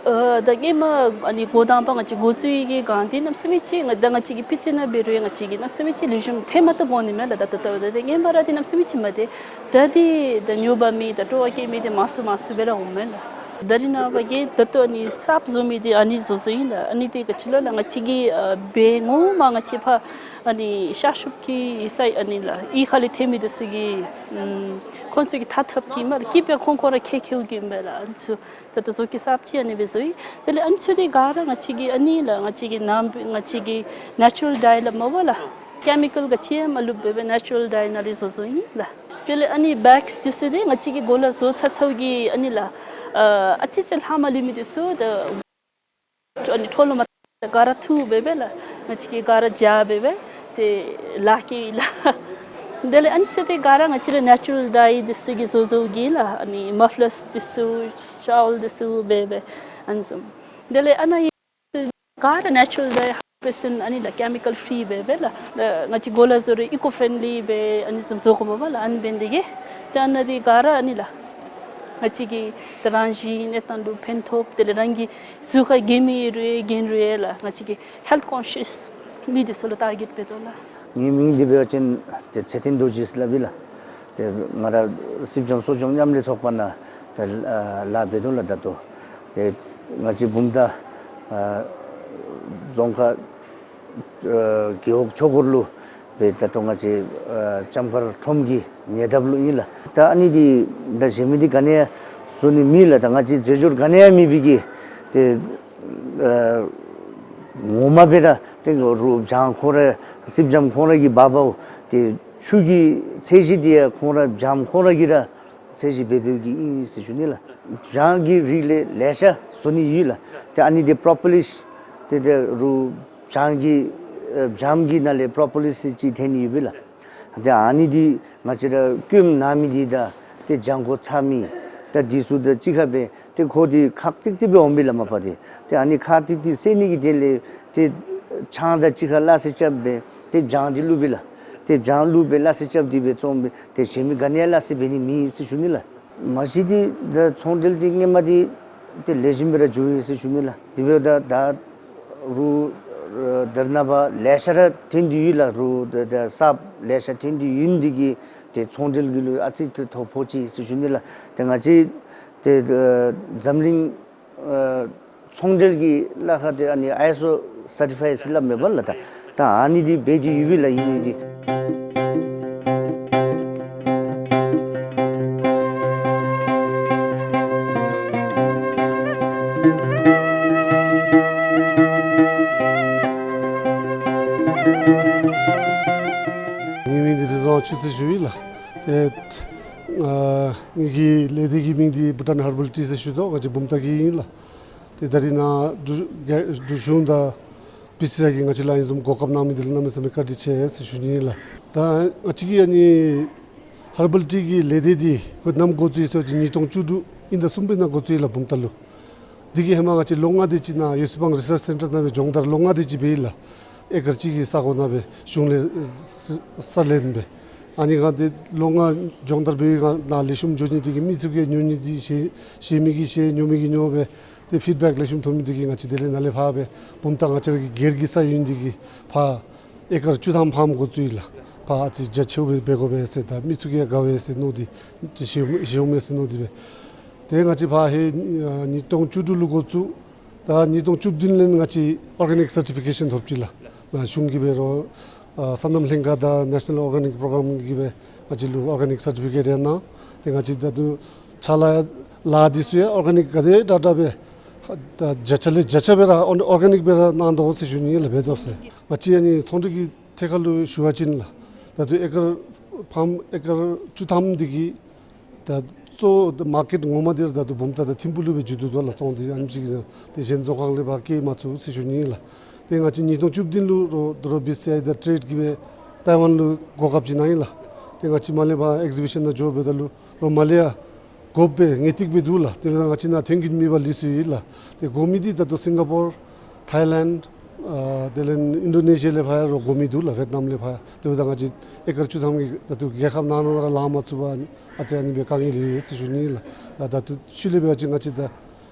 ཨ་ད་སྔོན་མ་ཨ་ནི་འགོ་དང་པ་ང་བཅས་འགོ་བཙུགས་ཡི་གི་སྒང་འདི་གནམ་མེད་ས་མེད་ཅིག་ང་ད་ང་བཅས་ཀྱི་དཔེ་ཆ་ནང་འབད་རུང་ང་བཅས་ཀྱིས་གནམ་མེད་ས་མེད་ཅིག་ལེགས་ཤོམ་ཐོན་མ་བཏུབ་འོང་ནི་མས་ལགས། ད་ད་ལྟོ་ད་འདི་སྔོན་མ་ར་འདི་གནམ་མེད་ས་མེད་ཅིག་མ་བདེ། ད་འདི་ད་ཉོ་བ་མི་ད་སྤྲོ་བ་བསྐྱེད་མི་འདི་མང་སུ་མང་སུ་སྦེ་ར་འོངམ་མས་ལགས། ད་རེས་ནངས་པ་གི་ད་ལྟོ་ཨ་ནི་གསརཔ་བཟོ་མི་འདི་ཨ་ནི་བཟོ་བཟོཝ་ཨིན་ལགས། ཨ་ནི་འདི་ག་ཅི་ལོ་ལགས། ང་བཅས་ཀྱི་ཨ་འབད་ངོ་མ་ང་བཅས་ཕར་ཨ་ནི་ཤར་ཕྱོགས་ཀྱི་ས་ཨ་ནི་ལགས་གཡུས་ཁ་ལས་ཐོན་མི་འདི་ཚུ་གིས་ཨམ་ཁོང་ཚུ་གིས་འཐག་འཐགཔ་གིས་མར་སྐུདཔ་ཡང་ཁོང་ཁོང་ར་ཁྱེར་ཁྱེརཝ་གིས་ཨིན་པས་ལགས། ཨ་ནི་ཚུ་ད་ལྟོ་བཟོ་བཀོད་གསརཔ་ཅིག་ཨ་ནི་སྦེ་བཟོ་ཡི། དེ་ལས་ཨ་ནི་ཚུ་འདི་ག་ར་ང་བཅས་ཀྱི་ཨ་ནི་ལགས་ང་བཅས་ཀྱི་ནང་ང་བཅས་ཀྱི་ནེ་ཅུ་རཱལ་ཌའི་ལགས་མ་པ་ལགས། ཀེ་མི་ཀཱལ་ག་ཅི་ཡང་མ་བླུགས་པར་སྦེ་ནེ་ཅུ་རཱལ་ཌའི་ནང་ལས་བཟོ་བཟོཝ་ཨིན་ལགས། དེ་ལས་ཨ་ནི་བེགསི་འདི་ཚུ་འདི་ང་བཅས་ཀྱིས་གོ་ལ་བཟོ་ཚར་ཚརཝ་གི་ཨ་ནི་ལགས་ཨ་ཨ་ཙི་ཅིག་ལྷག་མ་ལུས་མི་འདི་ཚུ་ད་ཨ་ནི་འཕྲོ་ལུ་མ་ག་ར་འཐུ་འབད་སྦེ་ལགས་ང་བཅས་ཀྱིས་ག་ར་སྦྱར་འབད་སྦེ་ཏེ་ལག་ཁྱེར་ལགས། དེ་ལས་ཨ་ནི་ཚུ་འདི་ག་ར་ང་བཅས་ར་ནེ་ཅུ་རཱལ་ཌའི་འདི་ཚུ་གིས་བཟོ་བཟོཝ་གི་ལགས། ཨ་ནི་མཕ་ལརསི་འདི་ཚུ་ཤཱལ་འདི་ཚུ་འབད་སྦེ་ཨ་ནི་བཟུམ། དེ་ལས་ཨ་ནཱ་ག་ར་ནེ་ཅུ་རཱལ་ཌའི་ཧན་ཌེཌ་པར་སེནཊ་ཨ་ནི་ལགས་ཀེ་མི་ཀཱལ་ཕི་རི་འབད་སྦེ་ལགས། ང་བཅས་གོ་ལ་བཟོ་རུང་ཨི་ཀོ་ཕེརེནཌ་ལི་སྦེ་ཨ་ནི་བཟུམ་བཟོ་དགོ་མས་པ་ལགས། ཨ་ནི་འབད་ནི་འདི་གིས་ཏེ་ཨ་ནཱ་འདི་ག་ར་ཨ་ནི་ལགས་ང་བཅས་ཀྱིས་ཏེ་རང་བཞིན་གནས་སྟངས་ལུ་ཕན་ཐོགས། དེ་ལས་རང་གི་གཟུགས་ཁར་གྱོན་མི་རུང་གྱོན་རུང་ལགས་ང་བཅས་ཀྱིས་ཧེལཐ་ཀོན་ཤཱསི་མི་འདི་ཚུ་ལུ་ཊར་གེཊ་འབད་དོ་ལགས། ངེའི་མིང་འདི་འབད་བ་ཅིན་ཏེ་ཚེ་བརྟན་རྡོ་རྗེ་ཟེར་སླབ་ཨིན་ལགས། ཏེ་ང་ར་སྲིབ་འཇམ་གསོ་སྦྱོང་མཉམ་ལས་ཚོགས་པ་ནང་ཏེ་ལཱ་འབད་དོ་ལགས། ད་ལྟོ་ཏེ་ང་བཅས་བུམ་ཐང་ཨ་རྫོང་ཁག་ཨ་རྒེད་འོག་ཆོས་འཁོར་ལུ་སྦེ་ད་ལྟོ་ང་བཅས་ཨ་ལྕམ་མཁར་ཁྲོམ་གྱི་ཉེ་འདབས་ལུ་ཨིན་ལགས། ད་ཨ་ནི་འདི་ད་གཞན་མི་འདི་ག་ནི་ཡང་བཟོ་ནི་མེད་ལགས། ད་ང་བཅས་རྫས་སྦྱོར་ག་ནི་ཡང་མེད་པའི་གི་ཏེ་ཨ་ངོ་མ་འབད་རུང་ཏེ་རུ་སྦྱང་ཁོང་ར་སྲིབ་འཇམ་ཁོང་ར་གིས་འབག་འབགཔ་ཏེ་ཆུ་གི་ཚད་གཞི་འདི་ཡང་ཁོང་ར་སྦྱངམ་ཁོང་ར་གིས་ར་ཚད་གཞི་འབད་འབདཝ་གི་ཨིན་ཟེར་ཞུ་ནི་ལགས། སྦྱང་གི་རིགས་ལས་ལེ་ཤ་བཟོ་ནི་ཡོད་ལགས། ཏེ་ཨ་ནི་འདི་པོརོ་པི་ལིས་ཏེ་ཏེ་རུ་སྦྱང་གི་ཨ་སྦྱངམ་གི་ནང་ལས་པོརོ་པི་ལིས་ཅིག་ཐོན་ནི་ཡོད་པས་ལགས། ཏེ་ཨ་ནི་འདི་ང་བཅས་ར་སྐྱོན་ནང་མི་འདི་དང་ཏེ་སྦྱང་གོ་ཚར་མི་ད་འདི་ཚུ་དང་གཅིག་ཁར་སྦེ་ཏེ་ཁོ་འདི་ཁག་ཏིག་ཏིག་སྦེ་འོང་པས་ལགས་མ་པ་ཏེ། ཏེ་ཨ་ནི་ཁག་ཏིག་ཏིག་སེལ་ནི་གི་དོན་ལས་ཏེ་ཆང་དང་གཅིག་ཁར་སླ་བསྲེ་རྐྱབ་སྦེ་ཏེ་སྦྱང་འདི་བླུགས་པས་ལགས། ཏེ་སྦྱང་བླུགས་སྦེ་སླ་བསྲེ་རྐྱབ་སྟེ་སྦེ་བཙོང་སྦེ་ཏེ་གཞན་མི་ག་ནི་ཡང་སླ་བསྲེ་འབད་ནི་མེད་ཟེར་ཞུ་ནི་ལགས། མ་གཞི་འདི་ད་ཚོང་འབྲེལ་འདི་སྔོན་མ་འདི་ཏེ་ལེགས་ཤོམ་སྦེ་ར་འགྱོ་ཡི་ཟེར་ཞུ་ནི་ལགས། དེ་འབདཝ་ད་ད་རུང་ཨ་ད་རེས་ནངས་པ་ལེ་ཤ་ར་ཐོན་ཏེ་ཡོད་ལགས། རུང་ད་ད་གསརཔ་ལེ་ཤ་ཐོན་ཏེ་ཡོད་ནི་འདི་གིས་ཏེ་ཚོང་འབྲེལ་གྱི་ལུ་ཨ་ཙི་ཏེ་ཐོ་ཕོག་ཅི་ཟེར་ཞུ་ནི་ལགས། ཏེ་ང་བཅས་ཏེ་ཨ་འཛམ་གླིང་ཨ་ཚོང་འབྲེལ་གྱི་ལཱ་ཁག་འདི་ཨ་ནི་ཨའི་ཨེསི་ཨོ་སར་ཊི་ཕའི་ཟེར་སླབ་མས་པ་ལགས། ད་ད་ཨ་ནི་འདི་འབད་དེ་ཡོད་པས་ལགས། ཨིན་ནི་འདི་ངེའི་མིང་འདི་རི་རྫོང་ཆོས་སྲིད་ཞུ་ཡི་ལགས། ཏེ་ཨ་ངེ་གི་ལས་སྡེ་གི་མིང་འདི་བྷུ་ཊཱན་ཧར་བཱལ་ཊི་ཟེར་ཞུ་དོ། ང་བཅས་བུམ་ཐང་གི་ཨིན་ལགས། ཏེ་ད་རིས་ནཱ་འབྲུག་འབྲུག་གཞུང་དང་བི་སི་སི་ཨའི་གིས་ང་བཅས་ལུ་ཨ་ནི་བཟུམ་གོ་སྐབས་གནང་མི་འདི་ལུ་གནམ་མེད་ས་མེད་བཀའ་དྲིན་ཆེ་ཟེར་ཞུ་ནི་ཨིན་ལགས། ད་ང་བཅས་ཀྱི་ཨ་ནི་ཧར་བཱལ་ཊི་གི་ལས་སྡེ་འདི་ཁོ་ནམ་འགོ་བཙུགས་ཡི་ཟེར་བ་ཅིན་ཉིས་སྟོང་བཅུ་དྲུག་དབྱིན་ཟླ་གསུམ་པའི་ནང་འགོ་བཙུགས་ཡི་ལགས་བུམ་ཐང་ལུ། འདི་གི་ཧེ་མ་ང་བཅས་ལོ་ལྔ་དེ་ཅིག་ནཱ་ཡེ་སུ་བང་རི་སརཆ་སེན་ཊར་ནང་སྦེ་སྦྱོང་བརྡར་ལོ་ལྔ་དེ་ཅིག་འབད་ཡི་ལགས། ཨེ་ཀར་གཅིག་གི་ས་གོ་ནང་སྦེ་གཞུང་ལས་ས་ལེན་སྦེ། ཨ་ནི་ག་འདི་ལོ་ལྔ་སྦྱོང་བརྡར་འབད་བའི་ག་ནཱ་ལེགས་ཤོམ་འགྱོ་ནི་འདི་གིས་མི་ཚུ་གིས་ཉོ་ནི་འདི་བཞེས་བཞེས་མི་གིས་བཞེས་ཉོ་མི་གིས་ཉོ་སྦེ་ ཏེ་ཕིཌ་བེཀ་ལེགས་ཤོམ་ཐོབ་མི་འདི་གིས་ང་བཅས་དེ་ལས་ནཱ་ལས་ཕར་སྦེ་བུམ་ཐང་ང་བཅས་ར་གི་སྒེར་གྱི་ས་ཡོད་ནི་འདི་གིས་ཕར་ཨེ་ཀར་བཅུ་ཐམ་ཕརམ་འགོ་བཙུགས་ཡི་ལགས། ཕར་ཨ་ཙི་རྒྱ་ཆེཝ་སྦེ་འབད་དགོ་པས་ཟེར། ད་མི་ཚུ་གིས་དགའ་བས་ཟེར་མནོ་སྟེ་ཏེ་ཞེ་ཞེ་འོང་མས་ཟེར་མནོ་སྟེ་སྦེ། ཏེ་ང་བཅས་ཕར་ཧེ་ཨ་ཉིས་སྟོང་བཅུ་དྲུག་ལུ་འགོ་བཙུགས། ད་ཉིས་སྟོང་བཅུ་བདུན་ལས་ང་བཅས་ཨོར་གེ་ནིཀ་སར་ཊི་ཕི་ཀེ་ཤཱན་ཐོབ་ཅི་ལགས། ནཱ་གཞུང་གིས་འབད་རུང་ཨ་སོ་ནམ་ལྷན་ཁག་དང་ནེ་ཤ་ནཱལ་ཨོར་གེ་ནིཀ་པོརོ་གརམ་གིས་སྦེ་ང་བཅས་ལུ་ཨོར་གེ་ནིཀ་སར་ཊི་ཕི་ཀེཊ་ཡང་གནང་། ཏེ་ང་བཅས་ད་ལྟོ་ཕྱག་ལཱ་ལཱ་འདི་ཚུ་ཡང་ཨོར་གེ་ནིཀ་ག་དེ་དྲག་དྲག་སྦེ་ད་བརྒྱ་ཆ་ལས་བརྒྱ་ཆ་སྦེ་ར་ཨོར་ཨོར་གེ་ནིཀ་སྦེ་ར་གནང་དོ་ཟེར་ཞུ་ནི་ལགས། འབད་དོ་ཟེར། ང་བཅས་ཨ་ནི་ཚོང་འབྲེལ་གྱི་ཐད་ཁར་ལུ་ཞུ་བ་ཅིན་ལགས། ད་ལྟོ་ཨེ་ཀར་ཕརམ་ཨེ་ཀར་བཅུ་ཐམ་འདི་གི་ད་གཙོ་བོ་མར་ཀེཊ་ངོ་མ་འདི་ར་ད་ལྟོ་བུམ་ཐང་དང་ཐིམ་ཕུ་ལུ་སྦེ་འགྱོ་དོ་ལགས། བཙོང་འདི་ཨ་ནེམ་ཅིག་གིས་ཏེ་གཞན་བཙོང་ཁང་ལས་ཕར་སྐྱེལ་མ་ཚུགས་ཟེར་ཞུ་ནི་ལགས། ཏེ་ང་བཅས་ཉིས་སྟོང་བཅུ་བདུན་ལུ་རོ་རོ་བི་སི་ཨའི་དང་ཊེཌ་ཀྱིས་སྦེ་ཐའི་ཝན་ལུ་གོ་སྐབས་ཅིག་གནང་ཡི་ལགས། ཏེ་ང་བཅས་མར་ལས་ཕར་ཨེག་ཛི་བི་ཤཱན་ནང་འགྱོ་འབདཝ་ད་ལུ་རོགས་མར་ལས་ཡང་དགོཔ་སྦེ་ངེས་ཏིག་སྦེ་འདུག་ལགས། དེ་འབདཝ་ད་ང་བཅས་ནཱ་ཐོན་གྱི་མེད་པར་ལུས་སོ་ཡི་ལགས། ཏེ་དགོ་མི་འདི་ད་ལྟོ་སིང་ག་པོར་ཐའི་ལེནཌ་ཨ་དེ་ལས་ཨིན་ཌོ་ནེ་ཤི་ཡ་ལས་ཕར་ཡང་རོགས་དགོ་མི་འདུག་ལགས། ཝེཊ་ནམ་ལས་ཕར་ཡང་། དེ་འབདཝ་ད་ང་བཅས་ཨེ་ཀར་བཅུ་ཐམ་གྱིས་ད་ལྟོ་རྒྱལ་ཁབ་ནང་ན་ར་ལང་མ་ཚུགས་པར་ཨ་ཙི་ཨ་ནི་སྦེ་དཀའ་ངལ་ཡོད་ཟེར་ཞུ་ནི་ལགས། ད་ད་ལྟོ་ཤུལ་ལས་འབད་བ་ཅིན་ང་བཅས་ད་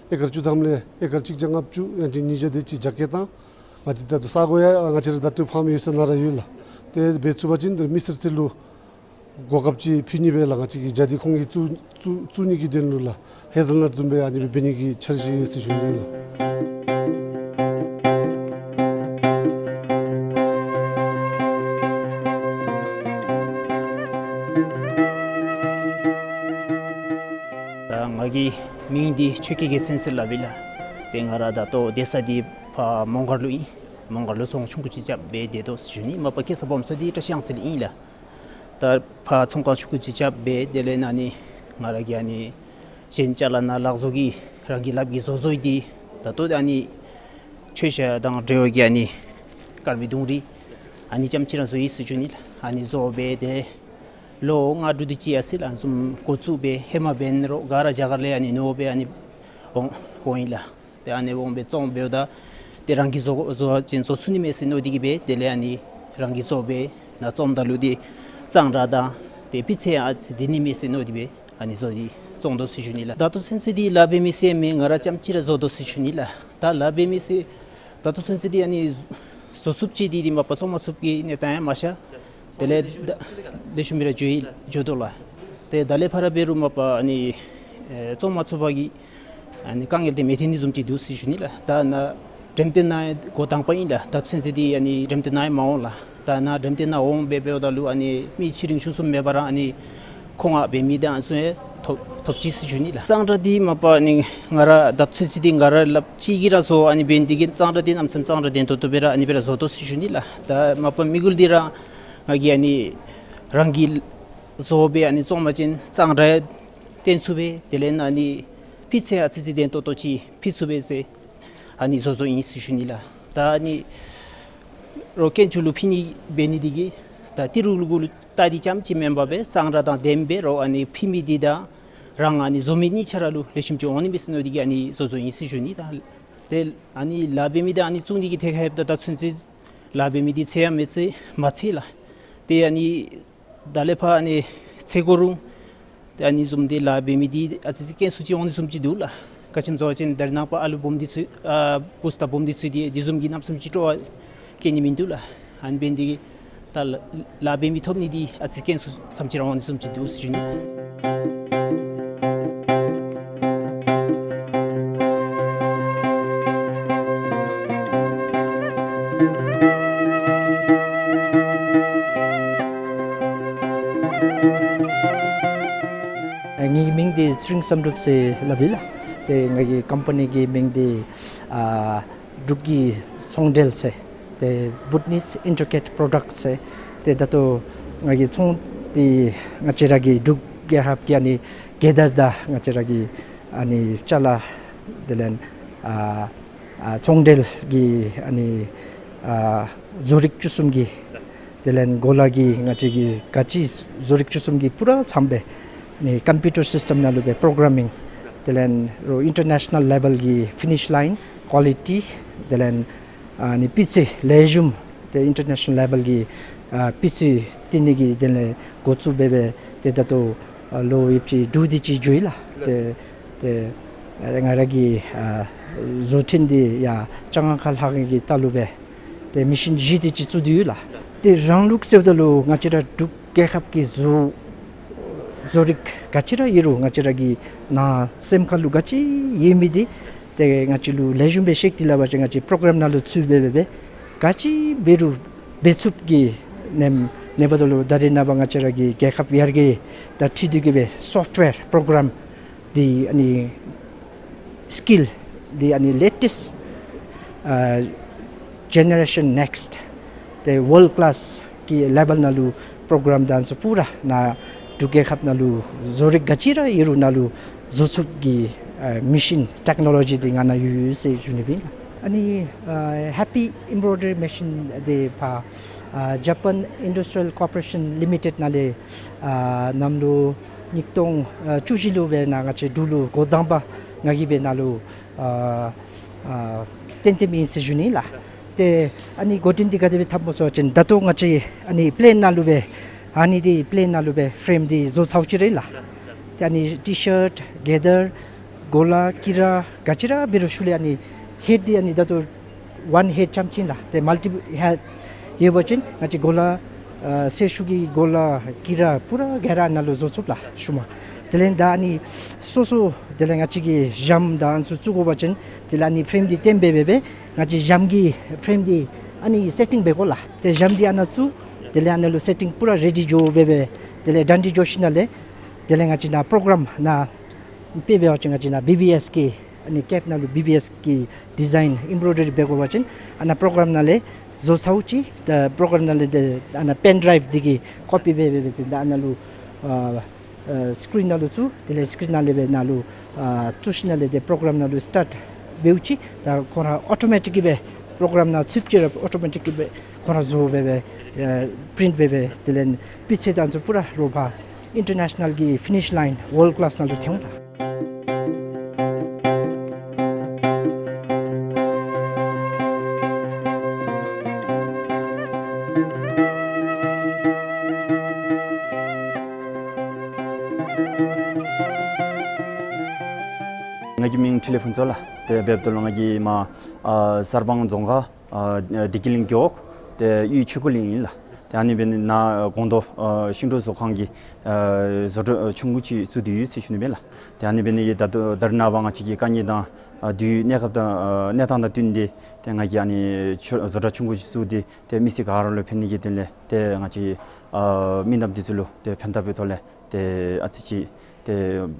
ཨེ་ཀར་བཅུ་ཐམ་ལས་ཨེ་ཀར་གཅིག་བརྒྱ་ལྔ་བཅུ་ཡང་ཅིན་ཉིས་བརྒྱ་དེ་ཅིག་རྒྱ་སྐྱེད་བཏང་། ང་བཅས་ད་ལྟོ་ས་གོ་ཡང་ང་བཅས་ར་ད་ལྟོ་ཕརམ་ཡོད་ས་ནང་ར་ཡོད་ལགས། ཏེ་འབད་ཚུགས་པ་ཅིན་ཏེ་མི་སེར་ཚུ་ལུ་གོ་སྐབས་ཅིག་ཕུལ་ནི་སྦེ་ལགས། ང་བཅས་ཀྱིས་རྒྱ་འདི་ཁོང་གིས་བཙུགས་བཙུགས་བཙུགས་ནི་གི་དོན་ལུ་ལགས། ཧེ་ཟལ་ནཊ་བཟུམ་སྦེ་ཨ་ནི་སྦེ་འབད་ནི་གི་འཆར་གཞི་ཡོད་ཟེར་ཞུ་ནི་ལགས། ད་ང་གི་མིང་འདི་ཆོས་སྐྱིད་རྒྱལ་མཚན་ཟེར་སླབ་ཨིན་ལགས། ཏེ་ང་ར་ད་ལྟོ་སྡོད་ས་འདི་ཕར་མོང་སྒར་ལུ་ཨིན། མོང་སྒར་ལུ་ཚོང་ཆུང་ཀུ་ཅིག་རྐྱབ་སྦེ་སྡོད་དོ་ཟེར་ཞུ་ནི། མ་པ་སྐྱེས་ས་སྦོམ་ས་འདི་བཀྲ་ཤིས་གཡང་རྩེ་ལས་ཨིན་ལགས། ད་ཕར་ཚོང་ཁང་ཆུང་ཀུ་ཅིག་རྐྱབ་སྦེ་དེ་ལས་ཨ་ནི་ང་ར་གིས་ཨ་ནི་གཞན་ཅ་ལ་ནང་ལག་བཟོ་གི་རང་གི་ལགཔ་གིས་བཟོ་བཟོཝ་འདི་ད་ལྟོ་ཨ་ནི་མཆོད་བཤམ་དང་འབྲེལ་བའི་གི་ཨ་ནི་དཀར་མེ་དུང་རི་ཨ་ནི་ཙམ་ཅིག་ར་བཟོ་ཡི་ཟེར་ཞུ་ནི་ལགས། ཨ་ནི་བཟོ་སྦེ་ཏེ་ལོ་ལྔ་དྲུག་དེ་ཅིག་ཡར་སོ་ཡི་ལགས། ཨ་ནི་བཟུམ་འགོ་བཙུགས་སྦེ་ཧེ་མ་འབད་ནི་རོགས་ག་ར་རྒྱ་གར་ལས་ཨ་ནི་ནོར་སྦེ་ཨ་ནི་འོང་འོང་ཡི་ལགས། ཏེ་ཨ་ནི་འོང་སྦེ་བཙོང་འབདཝ་ད་ཏེ་རང་གིས་བཟོ་བཟོ་བ་ཅིན་བཟོ་ཚུགས་ནི་མས་ཟེར་མནོ་སྟེ་གིས་སྦེ་དེ་ལས་ཨ་ནི་རང་གིས་བཟོ་སྦེ་ནཱ་བཙོངམ་ད་ལུ་ཏེ་གཙང་སྦྲ་དང་ཏེ་སྤུས་ཚད་ཨ་ཙི་བདེ་ནི་མས་ཟེར་མནོ་སྟེ་གིས་སྦེ་ཨ་ནི་བཟོ་སྟེ་བཙོང་དོ་ཟེར་ཞུ་ནི་ལགས། ད་ལྟོ་ཚུན་ཚོད་འདི་ལཱ་འབད་མི་ཟེར་མི་ང་ར་རྐྱངམ་ཅིག་ར་བཟོ་དོ་ཟེར་ཞུ་ནི་ལགས། ད་ལཱ་འབད་མི་ཟེར་ད་ལྟོ་ཚུན་ཚོད་འདི་ཨ་ནི་བཟོ་ཚུགསཔ་ཅིག་འདི་འདི་མ་པ་བཙོང་མ་ཚུགསཔ་གི་གནས་སྟངས་ཡང་མ་ཤར། དེ་ལས་ད་ལེགས་ཤོམ་སྦེ་ར་འགྱོ་ཡི་འགྱོ་དོ་ལགས། ཏེ་ད་ལས་ཕར་འབད་རུང་མ་པ་ཨ་ནི་ཨེ་བཙོང་མ་ཚུགས་པ་གི་ཨ་ནི་དཀའ་ངལ་འདི་མི་ཐོན་ནི་བཟུམ་ཅིག་འདུག་ཟེར་ཞུ་ནི་ལགས། ད་ནཱ་འགྲེམས་སྟོན་ནང་འགོ་དང་པ་ཨིན་ལགས། ད་ཚུན་ཚོད་འདི་ཨ་ནི་འགྲེམས་སྟོན་ནང་མ་འོང་ལགས། ད་ནཱ་འགྲེམས་སྟོན་ནང་འོང་སྦེ་འབདཝ་ད་ལུ་ཨ་ནི་མི་ཆེ་འབྲིང་ཆུང་གསུམ་མེད་པར་ཨ་ནི་མཁོ་མངགས་འབད་མི་དང་ཚུ་ཡང་ཐོབ་ཐོབ་ཅི་ཟེར་ཞུ་ནི་ལགས། གཙང་སྦྲ་འདི་མ་པ་ཨ་ནི་ང་ར་ད་ཚུན་ཚོད་འདི་ང་ར་ལགཔ་ཅིག་གིས་ར་བཟོ་ཨ་ནི་འབད་ནི་འདི་གིས་གཙང་སྦྲ་འདི་གནམ་མེད་ས་མེད་གཙང་སྦྲ་ལྡན་ཏོག་ཏོ་སྦེ་ར་ཨ་ནི་སྦེ་ར་བཟོ་དོ་ཟེར་ཞུ་ནི་ལགས། ད་མ་པ་དམིགས་ཡུལ་འདི་ར་ང་གིས་ཨ་ནི་རང་གིས་བཟོ་སྦེ་ཨ་ནི་བཙོང་པ་ཅིན་གཙང་སྦྲ་བཏོན་ཚུགས་པས། དེ་ལས་ཨ་ནི་སྤུས་ཚད་ཨ་ཙི་ཅིག་ལྡན་ཏོག་ཏོ་ཅིག་ཕུལ་ཚུགས་པས་ཟེར་ཨ་ནི་བཟོ་བཟོཝ་ཨིན་ཟེར་ཞུ་ནི་ལགས། ད་ཨ་ནི་རོགས་དཀོན་མཆོག་ལུ་ཕུལ་ནི་འབད་ནི་འདི་གིས་ད་ཏི་རུ་ལུ་གུ་ལུ་ལྟ་སྟེ་ཙམ་ཅིག་མེན་པར་སྦེ་གཙང་སྦྲ་དང་ལྡནམ་སྦེ་རོགས་ཨ་ནི་ཕུལ་མི་འདི་དང་རང་ཨ་ནི་བཟོ་མི་གཉིས་ཆ་ར་ལུ་ལེགས་ཤོམ་ཅིག་འོང་ནི་མས་ཟེར་མནོ་སྟེ་གིས་ཨ་ནི་བཟོ་བཟོཝ་ཨིན་ཟེར་ཞུ་ནི། ད་ཏེ་ཨ་ནི་ལཱ་འབད་མི་དང་ཨ་ནི་བཙུགས་ནི་གི་ཐད་ཁར་ཡོདཔ་ད་ད་ཚུན་ཚོད་ལཱ་འབད་མི་འདི་ཚེ་ཡང་མི་ཚེ་མ་ཚེ་ལགས། ཏེ་ཨ་ནི་ད་ལས་ཕར་ཨ་ནི་ཚེ་འགོར་རུང་ཏེ་ཨ་ནི་བཟུམ་འདི་ལཱ་འབད་མི་འདི་ཨ་ཙི་ཅིག་དཀོན་སུ་ཅིག་འོང་ནི་བཟུམ་ཅིག་འདུག་ལགས། ག་ཅི་སྨོ་ཟེར་བ་ཅིན་ད་རེས་ནངས་པ་ཨ་ལུ་སྦོམ་འདི་ཚུ་ཨ་བུཚ་དང་སྦོམ་འདི་ཚུ་འདི་འདི་བཟུམ་གྱི་གནམ་མེད་ས་མེད་ཅིག་སྤྲོ་བ་བསྐྱེད་ནི་མིན་འདུག་ལགས། ཨ་ནི་འབད་ནི་འདི་གིས་ད་ལཱ་ལཱ་འབད་མི་ཐོབ་ནི་འདི་ཨ་ཙི་དཀོན་སུ་ཙམ་ཅིག་ར་འོང་ནི་བཟུམ་ཅིག་འདུག་ཟེར་ཞུ་ནི། ངེའི་མིང་འདི་ཚེ་རིང་བསམ་གྲུབ་ཟེར་སླབ་ཨིན་ལགས། ཏེ་ངེའི་ཀམ་པ་ནི་གི་མིང་འདི་ཨ་འབྲུག་གི་ཚོང་འབྲེལ་ཟེར། ཏེ་Bhutanese Intricate Products ཟེར། ཏེ་ད་ལྟོ་ངེའི་ཚོང་འདི་ང་བཅས་ར་གི་འབྲུག་རྒྱལ་ཁབ་ཀྱི་ཨ་ནི་རྒྱལ་དར་དང་ང་བཅས་ར་གི་ཨ་ནི་ཅ་ལ་དེ་ལས་ཨ་ཨ་ཚོང་འབྲེལ་གྱི་ཨ་ནི་ཨ་བཟོ་རིག་བཅུ་གསུམ་གྱི་དེ་ལས་གོ་ལ་གི་ང་བཅས་ཀྱི་ག་ཅི་བཟོ་རིག་བཅུ་གསུམ་གྱི་པུ་ར་ཚངམ་སྦེ་ཨ་ནི་ཀམ་པིའུ་ཊར་སིསི་ཊམ་ནང་ལུ་སྦེ་པོརོ་གར་མིང་དེ་ལས་རོགས་ཨིན་ཊར་ནེ་ཤ་ནཱལ་ལེ་བཱལ་གྱི་ཕི་ནིཤ་ལཱའིན་ཀོ་ལི་ཊི་དེ་ལས་ཨ་ནི་སྤུས་ཚད་ལེགས་ཤོམ་ཏེ་ཨིན་ཊར་ནེ་ཤ་ནཱལ་ལེ་བཱལ་གྱི་ཨ་སྤུས་ཚད་བཏོན་ནི་གི་དེ་ལས་འགོ་བཙུགས་སྦེ་སྦེ་ཏེ་ད་ལྟོ་ཨ་ལོ་ཡོདཔ་ཅིག་དྲུག་དེ་ཅིག་འགྱོ་ཡི་ལགས། ཏེ་ཏེ་ཨ་ང་ར་གི་ཨ་ བཟོ་སྐྲུན་འདི་ཡང་བཅོ་ལྔ་ཁ་ལྷག་གི་ལྟག་ལུ་སྦེ་ཏེ་མེ་ཤིན་བཞི་དེ་ཅིག་བཙུགས་ཏེ་ཡོད་ལགས། ཏེ་རང་ལུགས་ཟེརཝ་ད་ལུ་ང་བཅས་ར་འབྲུག་རྒྱལ་ཁབ་ཀྱི་བཟོ་བཟོ་རིག་ག་ཅི་ར་ཡོད་རུང་ང་བཅས་ར་གི་ནང་སེམས་ཁ་ལུ་ག་ཅི་ཡོད་མི་འདི་ཏེ་ང་བཅས་ལུ་ལེགས་ཤོམ་སྦེ་ཤེས་ཏེ་སླབ་པ་ཅིན་ང་བཅས་པྲོ་གརམ་ནང་ལུ་ཚུད་སྦེ་སྦེ་སྦེ་ག་ཅི་འབད་རུང་འབད་ཚུགསཔ་གི་ནེམ་ནེ་བ་ད་ལུ་ད་རེས་ནངས་པ་ང་བཅས་ར་གི་རྒྱལ་ཁབ་ཡར་རྒྱས་དང་འཁྲིལ་ཏེ་གི་སྦེ་སོཕཊ་ཝེར་པྲོ་གརམ་འདི་ཨ་ནི་སི་ཀིལ་འདི་ཨ་ནི་ལེ་ཊེསཊ་ཨ་ཇེ་ནེ་རེ་ཤཱན་ནེགསཊ་ཏེ་ཝཱལཌ་ཀི་ལཱསི་གི་ལེ་བཱལ་ནང་ལུ་པྲོ་གརམ་དང་ཚུ་པུ་ར་ནཱ་འབྲུག་རྒྱལ་ཁབ་ནང་ལུ་བཟོ་རིག་ག་ཅི་ར་ཡོད་རུང་ནཱ་ལུ་བཟོ་ཚུགསཔ་གི་ཨ་མེ་ཤིན་ཊེག་ནོ་ལོ་ཇི་འདི་ང་ནཱ་ཡོད་ཡོད་ཟེར་ཞུ་ནི་ཨིན་ལགས། ཨ་ནི་ཨ་ཧེ་པི་ཨེམ་བྲོའི་ཌ་རི་མེ་ཤིན་འདི་ཕར་ཨ་ཇ་པཱན་ཨིན་ཌཱསི་ཊི་རི་ཡཱལ་ཀོར་པོ་རེ་ཤཱན་ལི་མི་ཊེཌ་ནང་ལས་ཨ་གནམ་ལོ་ཉིས་སྟོང་ཨ་བཅུ་བཞི་ལུ་སྦེ་ནཱ་ང་བཅས་འབྲུག་ལུ་འགོ་དང་པ་ང་གིས་སྦེ་ནཱ་ལུ་ཨ་ཨ་གཏན་འཐབ་ཨིན་ཟེར་ཞུ་ནི་ལགས། ཏེ་ཨ་ནི་འགོ་འདྲེན་འདི་ག་དེ་སྦེ་འཐབ་སྨོ་ཟེར་བ་ཅིན་ད་ལྟོ་ང་བཅས་ཨ་ནི་པི་ལེན་ནང་ལུ་སྦེ་ཨ་ནི་འདི་པི་ལེན་ནང་ལུ་སྦེ་ཕེརེམ་འདི་བཟོ་ཚརཝ་ཅིག་ར་ཨིན་ལགས། ཏེ་ཨ་ནི་ཊི་ཤརཊ་ག་དར་གོ་ལ་དཀྱི་ར་ག་ཅི་ར་འབད་རུང་ཤུལ་ལས་ཨ་ནི་ཧེཌ་འདི་ཨ་ནི་ད་ལྟོ་ཝཱན་ཧེཌ་རྐྱངམ་ཅིག་ཨིན་ལགས། ཏེ་མལ་ཊི་ཧེཌ་ཡོད་པ་ཅིན་ང་བཅས་གོ་ལ་ཨ་གསེར་ཤུགས་ཀྱི་གོ་ལ་དཀྱི་ར་པུ་ར་ག་ར་ནཱ་ལུ་བཟོ་ཚུགས་ལགས་ཤུལ་མ། དེ་ལས་ད་ཨ་ནི་སོ་སོ་དེ་ལས་ང་བཅས་ཀྱིས་ཞྭམོ་དང་ཨ་ནི་ཚུ་བཙུགས་དགོ་པ་ཅིན་དེ་ལས་ཨ་ནི་ཕེརེམ་འདི་བཏོན་སྦེ་སྦེ་སྦེ་ང་བཅས་ཞྭམོ་གི་ཕེརེམ་འདི་ཨ་ནི་སེ་ཊིང་འབད་དགོ་ལགས། ཏེ་ཞྭམོ་འདི་ཨ་ནཱ་བཙུགས་དེ་ལས་ཨ་ནཱ་ལུ་སེ་ཊིང་པུ་ར་རེ་ཌི་འགྱོ་སྦེ་སྦེ་དེ་ལས་གྲ་སྒྲིག་འགྱོ་ཞིནམ་ལས་དེ་ལས་ང་བཅས་ནཱ་པྲོ་གརམ་ནང་དཔེ་འབད་བ་ཅིན་ང་བཅས་ནཱ་བི་བི་ཨེསི་གི་ཨ་ནི་ཀེབ་ནང་ལུ་བི་བི་ཨེསི་གི་ཌི་ཛའིན་ཨེམ་བྲོའི་ཌ་རི་འབད་དགོ་པ་ཅིན་ཨ་ནཱ་པྲོ་གརམ་ནང་ལས་བཟོ་ཚརཝ་ཅིག་ད་པྲོ་གརམ་ནང་ལས་ཏེ་ཨ་ནཱ་པེན་ཌ་རའིབ་འདི་གིས་ཀོ་པི་འབད་སྦེ་སྦེ་ཏེ་ད་ཨ་ནཱ་ལུ་ཨ་ཨ་སི་ཀི་རིན་ནང་ལུ་བཙུགས། དེ་ལས་སི་ཀི་རིན་ནང་ལས་སྦེ་ནཱ་ལུ་ཨ་བཙུགས་ཞིནམ་ལས་ཏེ་པྲོ་གརམ་ནང་ལུ་སི་ཊཱརཊ་འབདཝ་ཅིག་ད་ཁོ་ར་ཨོ་ཊོ་མེ་ཊིག་གི་སྦེ་པྲོ་གརམ་ནང་ཚུདཔ་ཅིག་ར་ཨོ་ཊོ་མེ་ཊིག་གི་སྦེ་ཁོ་ར་བཟོ་སྦེ་སྦེ་ཨ་པི་རིནཊ་འབད་སྦེ་དེ་ལས་སྤུས་ཚད་དང་ཨ་ནི་ཚུ་པུ་ར་རོགས་ཕར་ཨིན་ཊར་ནེ་ཤ་ནཱལ་གྱི་ཕི་ནིཤ་ལའིན་ཝཱལཌ་ཀི་ལཱསི་ནང་ལུ་ཐོན་འོང་ལགས། ང་གི་མིང་འཕྲིན་ལས་ཕུན་ཚོགས་ལགས། ཏེ་འབདཝ་ད་ལུ་ང་གི་མ་ཨ་གསར་སྤང་རྫོང་ཁག་ཨ་བདེ་སྐྱིད་གླིང་རྒེད་འོག་ཏེ་གཡུས་ཆོས་འཁོར་གླིང་ཨིན་ལགས། ཏེ་ཨ་ནི་འབད་ནི་ནཱ་ཨ་སྒོང་རྡོ་ཨ་ཤིང་འབྲུག་བཟོ་ཁང་གི་ཨ་བཟོ་གྲྭ་ཆུང་ཀུ་ཅིག་བཙུགས་ཏེ་ཡོད་ཟེར་ཞུ་ནི་ཨིན་ལགས། ཏེ་ཨ་ནི་འབད་ནི་གིས་ད་ལྟོ་ད་རེས་ནངས་པ་ང་བཅས་ཀྱི་དཀའ་ངལ་དང་ཨ་དུས་གནས་སྐབས་དང་ཨ་གནས་སྟངས་དང་བསྟུན་ཏེ་ཏེ་ང་གིས་ཨ་ནི་ཆུ་བཟོ་གྲྭ་ཆུང་ཀུ་ཅིག་བཙུགས་ཏེ་ཏེ་མི་སེར་ག་ར་ལུ་ཕན་ནི་གི་དོན་ལས་ཏེ་ང་བཅས་ཨ་མི་ནགཔ་འདི་ཚུ་ལུ་ཏེ་ཕན་ཐབས་ཀྱི་ཐོག་ལས་ཏེ་ཨ་ཙི་ཅིག་ཏེ་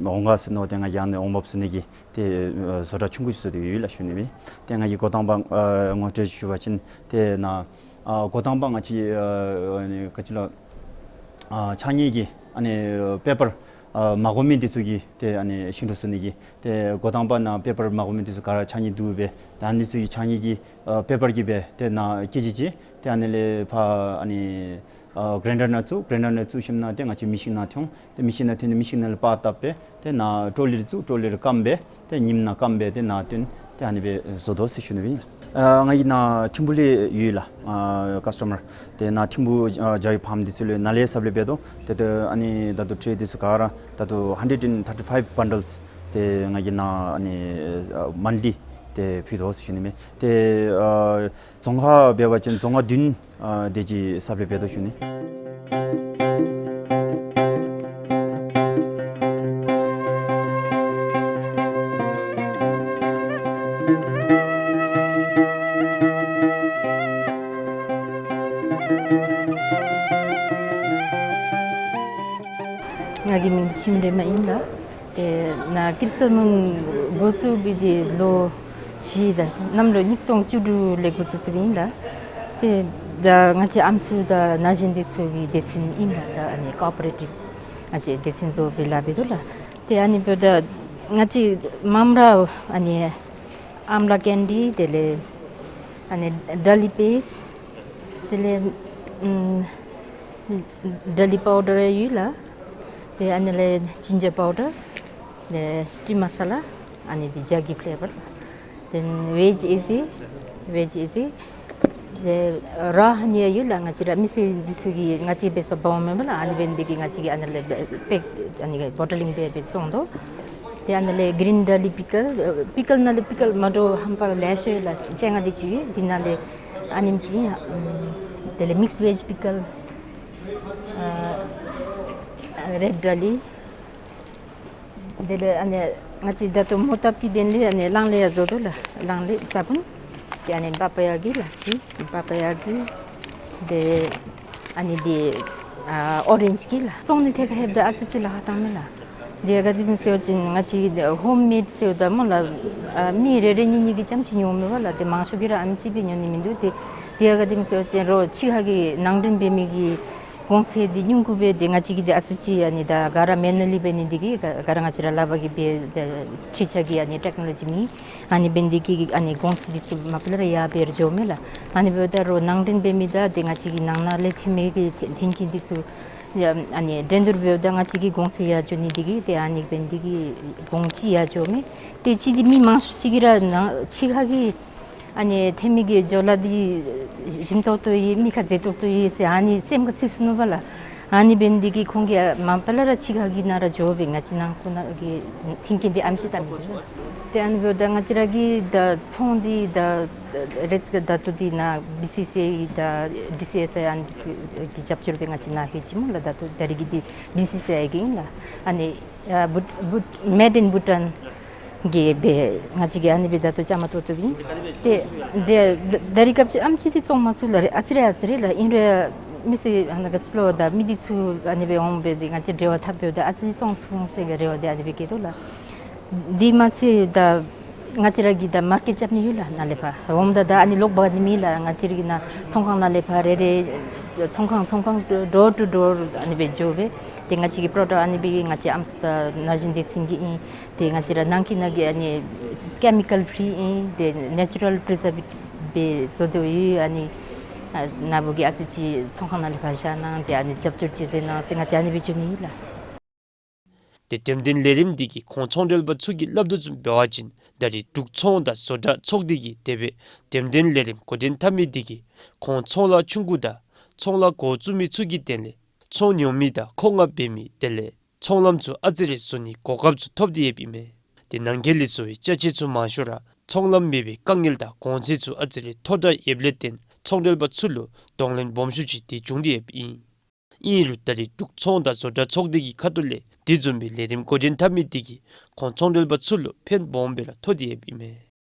འོང་ག་ཟེར་མནོ་སྟེ་ང་གིས་ཨ་ནི་འོང་འབབ་བཟོ་ནི་གི་ཏེ་ཨ་བཟོ་གྲྭ་ཆུང་ཀུ་ཅིག་བཙུགས་ཏེ་ཡོད་ལགས་ཞུ་ནི་ཨིན། ཏེ་ང་གིས་འགོ་དང་པ་ཨ་ངོ་སྤྲོད་ཞུ་བ་ཅིན་ཏེ་ནཱ་ཨ་འགོ་དང་པ་ང་བཅས་ཨ་ཨ་ནི་ག་ཅི་ལོ་ཨ་ཕྱགས་སྙིགས་ཀྱི་ཨ་ནི་པེ་པར་ཨ་མ་དགོ་མི་འདི་ཚུ་གི་ཏེ་ཨ་ནི་ཤིང་འབྲུག་བཟོ་ནི་གི་ཏེ་འགོ་དང་པ་ནཱ་པེ་པར་མ་དགོ་མི་འདི་ཚུ་ག་ར་ཕྱགས་སྙིགས་འདུག་པས། ཏེ་ཨ་ནི་ཚུ་གི་ཕྱགས་སྙིགས་ཀྱི་ཨ་པེ་པར་གྱིས་སྦེ་ཏེ་ནཱ་ཀེ་ཇི་ཅིག་ཏེ་ཨ་ནི་ལས་ཕར་ཨ་ནི་ཨ་གྲེན་ཌར་ནང་བཙུགས། གྲེན་ཌར་ནང་བཙུགས་ཞིནམ་ན་ཏེ་ང་བཅས་མེ་ཤིན་ནང་ཐོན། ཏེ་མེ་ཤིན་ནང་ཐོན་ཏེ་མེ་ཤིན་ནང་ལས་པར་བཏབ་སྦེ་ཏེ་ནཱ་ཊོ་ལི་ར་བཙུགས། ཊོ་ལི་ར་སྐམ་སྦེ་ཏེ་ཉིམ་ནང་སྐམ་སྦེ་ཏེ་ནཱ་བཏོན། ཏེ་ཨ་ནི་སྦེ་བཟོ་དོ་ཟེར་ཞུ་ནི་ཨིན། ཨ་ང་གིས་ནཱ་ཐིམ་ཕུག་ལས་ཡོད་ལགས། ཨ་ཀཱསི་ཊ་མར་ཏེ་ནཱ་ཐིམ་ཕུག་ཨ་ཇའི་ཕཱརམ་འདི་ཚུ་ལས་ནཱ་ལས་སབ་ལེ་འབད་དོ། ཏེ་ཏེ་ཨ་ནི་ད་ལྟོ་ཊེ་འདི་ཚུ་ག་ར་ད་ལྟོ་hundred and thirty five bundles ཏེ་ང་གིས་ནཱ་ཨ་ནི་ཨ་མཱནཐ་ལི་ཏེ་ཕུལ་དོ་ཟེར་ཞུ་ནི་ཨིན། ཏེ་ཨ་རྫོང་ཁག་འབད་བ་ཅིན་རྫོང་ཁག་བདུན་ཨ་དེ་ཅིག་སབ་ལེ་འབད་དོ་ཞུ་ནི། ང་གི་མིང་འདི་འཆི་མེད་སྒྲོལ་མ་ཨིན་ལགས། ཏེ་ནཱ་ཀིར་སོ་མུན་འགོ་བཙུགས་པའི་འདི་ལོ་བཞི་དང་གནམ་ལོ་ཉིས་སྟོང་བཅུ་དྲུག་ལས་འགོ་བཙུགས་བཙུགསཔ་ཨིན་ལགས། ཏེ་ད་ང་བཅས་ཨམ་སྲུ་དང་ན་གཞོན་འདི་ཚུ་གི་སྡེ་ཚན་ཨིན་ལགས། ད་ཨ་ནི་ཀོ་ཨོ་པ་རེ་ཊིབ་ང་བཅས་སྡེ་ཚན་བཟོ་སྦེ་ལཱ་འབད་དོ་ལགས། ཏེ་ཨ་ནི་འབདཝ་ད་ང་བཅས་མངམ་ར་ཨ་ནི་ཨམ་ལ་ཀེན་ཌི་དེ་ལས་ཨ་ནི་ཌཱ་ལི་པེསཊ་དེ་ལས་ཨམ་ཌཱ་ལི་པའུ་ཌར་ཡོད་ལགས། ཏེ་ཨ་ནི་ལས་ཇིན་ཇར་པའུ་ཌར་ཏེ་ཊི་མ་ས་ལ་ཨ་ནི་འདི་ཇ་གི་ཕེ་ལེ་བར། ཏེ་ཝེཇ་ཨི་ཟི་ཝེཇ་ཨི་ཟི་ཏེ་ར་ཧ་ནི་ཡོད་ལགས། ང་བཅས་ར་མི་སེར་འདི་ཚུ་གིས་ང་བཅས་འབད་ས་འབག་འོང་མེན་པ་ལགས། ཨ་ནི་འབད་ནི་འདི་གིས་ང་བཅས་ཀྱིས་ཨ་ནི་ལས་པེཀ་ཨ་ནི་བོ་ཊ་ལིང་འབད་སྦེ་བཙོང་དོ། ཏེ་ཨ་ནཱ་ལས་གིརིན་ཌཱ་ལི་པི་ཀལ། པི་ཀལ་ནང་ལས་པི་ཀལ་མ་འདྲཝ་ཧམ་པ་ལེ་ཤ་ཡོད་ལགས། ཅ་ཡ་ང་འདི་ཅིག་ཡོད། འདི་ནང་ལས་ཨ་ནེམ་ཅིག་ཨིན། དེ་ལས་མིགསི་ཝེཇ་པི་ཀལ། ཨ་རེཌ་ཌཱ་ལི། དེ་ལས་ཨ་ནི་ང་བཅས་ད་ལྟོ་མོ་བཏབ་ཀྱི་དོན་ལས་ཨ་ནི་གླང་ལེབ་ཡང་བཟོ་དོ་ལགས། གླང་ལེབ་ས་བོན། ཏེ་ཨ་ནི་པ་པ་ཡ་གི་ལགས་ཅིག། པ་པ་ཡ་གི། ཏེ་ཨ་ནི་འདི་ཨ་ཨོ་རེནཇ་གི་ལགས། བཙོང་ནི་ཐད་ཁར་ལྷོདཔ་ད་ཨ་ཙི་ཅིག་ལཱ་ཁག་བཏང་མས་ལགས། དེ་ཡང་ག་དེ་སྦེ་ཟེར་བ་ཅིན་ང་བཅས་ཀྱི་ཧོམ་མེཌ་ཟེརཝ་ད་སྨོ་ལགས། ཨ་མི་རེ་རེ་གཉིས་གཉིས་ཀྱིས་རྐྱངམ་ཅིག་ཉོཝ་མས་པ་ལགས། ཏེ་མང་ཤོས་ཀྱིས་ར་ཨ་ནེམ་ཅིག་སྦེ་ཉོ་ནི་མིན་འདུག། ཏེ་དེ་ཡང་ག་དེ་སྦེ་ཟེར་བ་ཅིན་རོགས་ཕྱི་ཁ་གི་ནང་འདྲེན་འབད་མི་གི་གོང་ཚད་འདི་ཉུང་ཀུ་སྦེ་ཏེ་ང་བཅས་ཀྱིས་འདི་ཨ་ཙི་ཅིག་ཨ་ནི་ད་ག་ར་མེ་ནུ་ལི་འབད་ནི་འདི་གིས་ག་ག་ར་ང་བཅས་ར་ལག་པ་གིས་འབད། ཏེ་འཕྲུལ་ཆས་ཀྱི་ཨ་ནི་ཊེཀ་ནོ་ལོ་ཇི་མེད། ཨ་ནི་འབད་ནི་འདི་གིས་ཨ་ནི་གོང་ཚད་འདི་ཚུ་མ་པ་ལས་ར་ཡར་འབད་རུང་འགྱོཝ་མས་ལགས། ཨ་ནི་འབདཝ་ད་རོགས་ནང་འདྲེན་འབད་མི་དང་ཏེ་ང་བཅས་ཀྱི་ནང་ན་ལས་ཐོན་མི་གི་ཐོན་སྐྱེད་འདི་ཚུ་ཡ་ཨ་ནི་འགྲན་བསྡུར་འབདཝ་ད་ང་བཅས་ཀྱི་གོང་ཚད་ཡར་འགྱོ་ནི་འདི་གིས་ཏེ་ཨ་ནི་འབད་ནི་འདི་གིས་གོང་ཅིག་ཡར་འགྱོཝ་མས། ཏེ་ཅིག་འདི་མི་མང་ཤོས་ཅིག་གིས་ར་ནཱ་ཕྱི་ཁ་གི་ཨ་ནི་ཐོན་མི་གི་བཟོ་ལཱ་འདི་ཞིམ་ཏོག་ཏོ་ཡོད། མི་ཁར་མཛེས་ཏོག་ཏོ་ཡོད་ཟེར་ཨ་ནི་སེམས་ཁར་ཚུད་སོ་ནུག་པ་ལགས། ཨ་ནི་འབད་ནི་འདི་གིས་ཁོང་གིས་མ་པ་ལས་ར་ཕྱི་ཁ་གི་ནང་ར་འགྱོ་སྦེ་ང་བཅས་ནང་ཁུལ་ནང་གི་ཐོན་སྐྱེད་འདི་ཨ་ནེམ་ཅིག་བཏབ་མི་འདུག་ལགས། ཏེ་ཨ་ནི་འབདཝ་ད་ང་བཅས་ར་གི་ད་ཚོང་འདི་ད་རེས་ཀྱི་ད་ལྟོ་འདི་ནཱ་བི་སི་སི་ཨའི་དང་ཌི་སི་ཨེསི་ཨའི་ཨ་ནི་འདི་ཚུ་གི་རྒྱབ་སྐྱོར་སྦེ་ང་བཅས་ནཱ་ལྷོད་ཅི་སྨོ་ལགས། ད་ལྟོ་ད་རེས་ཀྱི་འདི་བི་སི་སི་ཨའི་གི་ཨིན་ལགས། ཨ་ནི་ཨ་བུ་བུ་མེཌ་ཨིན་བྷུ་ཊཱན་གི་སྦེ་ང་བཅས་ཀྱིས་ཨ་ནི་སྦེ་ད་ལྟོ་བཅའ་མར་གཏོགས་གཏོགསཔ་ཨིན། ཏེ་ཏེ་ད་རེས་སྐབས་ཅིག་ཨ་ནེམ་ཅིག་འདི་བཙོང་མ་ཚུགས་ལགས། ཨ་ཙི་རེ་ཨ་ཙི་རེ་ལགས། ཨིན་རུང་མི་སེར་ཨ་ནཱ་ག་ཅི་ལོ་ད་མི་འདི་ཚུ་ཨ་ནི་སྦེ་འོང་སྦེ་ཏེ་ང་བཅས་འབྲེལ་བ་འཐབ་འབདཝ་ད་ཨ་ཙི་བཙོང་ཚུགས་འོང་ཟེར་གྱི་རེ་བ་འདི་ཨ་ནི་སྦེ་བསྐྱེད་དོ་ལགས། དེ་མ་ཚད་ད་ང་བཅས་ར་གིས་ད་མར་ཀེཊ་རྐྱབ་ནི་ཡོད་ལགས། ནཱ་ལས་ཕར་འོངམ་ད་ད་ཨ་ནི་ལོག་འབག་ནི་མེད་ལགས། ང་བཅས་ར་གིས་ནཱ་ཚོང་ཁང་ནང་ལས་ཕར་རེ་རེ་ཚོང་ཁང་ཚོང་ཁང་ཌོར་ཊུ་ཌོར་ཨ་ནི་སྦེ་འགྱོ་སྦེ་ཏེ་ང་བཅས་ཀྱི་པྲོ་ཌཀཊ་ཨ་ནི་སྦེ་ང་བཅས་ཨམ་སྲུ་དང་ན་གཞོན་སྡེ་ཚན་གྱི་ཨིན། ཏེ་ང་བཅས་ར་ནང་གི་ནང་གི་ཨ་ནི་ཀེ་མི་ཀཱལ་ཕི་རི་ཨིན། ཏེ་ནེ་ཅུ་རཱལ་པི་རི་ཛརབ་སྦེ་བཟོ་སྟེ་ཡོད། ཨ་ནི་ཨ་ནཱ་བུ་གིས་ཨ་ཙི་ཅིག་ཚོང་ཁང་ནང་ལས་ཕར་བཞག་གནང་། ཏེ་ཨ་ནི་རྒྱབ་སྐྱོར་ཅིག་མཛད་གནང་ཟེར་ང་བཅས་ཨ་ནི་སྦེ་ཞུ་ནི་ཨིན་ལགས། ཏེ་འགྲེམས་སྟོན་ལས་རིམ་འདི་གིས་ཁོང་ཚོང་འབྲེལ་པ་ཚུ་གིས་སླབ་དོ་བཟུམ་འབད་བ་ཅིན་ད་རེས་འབྲུག་ཚོང་དང་བཟོ་གྲྭ་ཚོགས་སྡེ་གིས་དེ་སྦེ་འགྲེམས་སྟོན་ལས་རིམ་འགོ་འདྲེན་འཐབ་མི་འདི་གིས་ཁོང་ཚོང་ལཱ་ཆུང་ཀུ་དང་ཚོང་ལཱ་འགོ་བཙུགས་མི་ཚུ་གི་དོན་ལས་ཚོང་ཉོ་མི་དང་མཁོ་མངགས་འབད་མི་དེ་ལས་ཚོང་ལམ་ཚུ་ཨ་ཙི་རེ་བཟོ་ནིའི་གོ་སྐབས་ཚུ་ཐོབ་སྟེ་ཡོདཔ་ཨིན་མས། ཏེ་ནང་འཁོད་ལས་བཟོ་བའི་ཅ་ཆས་ཚུ་མང་ཤོས་ར་ཚོང་ལམ་མེད་པའི་དཀའ་ངལ་དང་གོང་ཚད་ཚུ་ཨ་ཙི་རེ་མཐོ་དྲགས་ཡོདཔ་ལས་བརྟེན་ཚོང་འབྲེལ་པ་ཚུ་ལུ་གདོང་ལེན་སྦོམ་ཤོས་ཅིག་དེ་བྱུང་སྟེ་ཡོདཔ་ཨིན། ཨིན་རུང་ད་རེས་འབྲུག་ཚོང་དང་བཟོ་གྲྭ་ཚོགས་སྡེ་གི་ཁ་ཐུག་ལས་དེ་བཟུམ་མའི་ལས་རིམ་འགོ་འདྲེན་འཐབ་མི་འདི་གིས་ཁོང་ཚོང་འབྲེལ་པ་ཚུ་ལུ་ཕན་སྦོམ་སྦེ་ར་ཐོགས་ཏེ་ཡོདཔ་ཨིན་མས།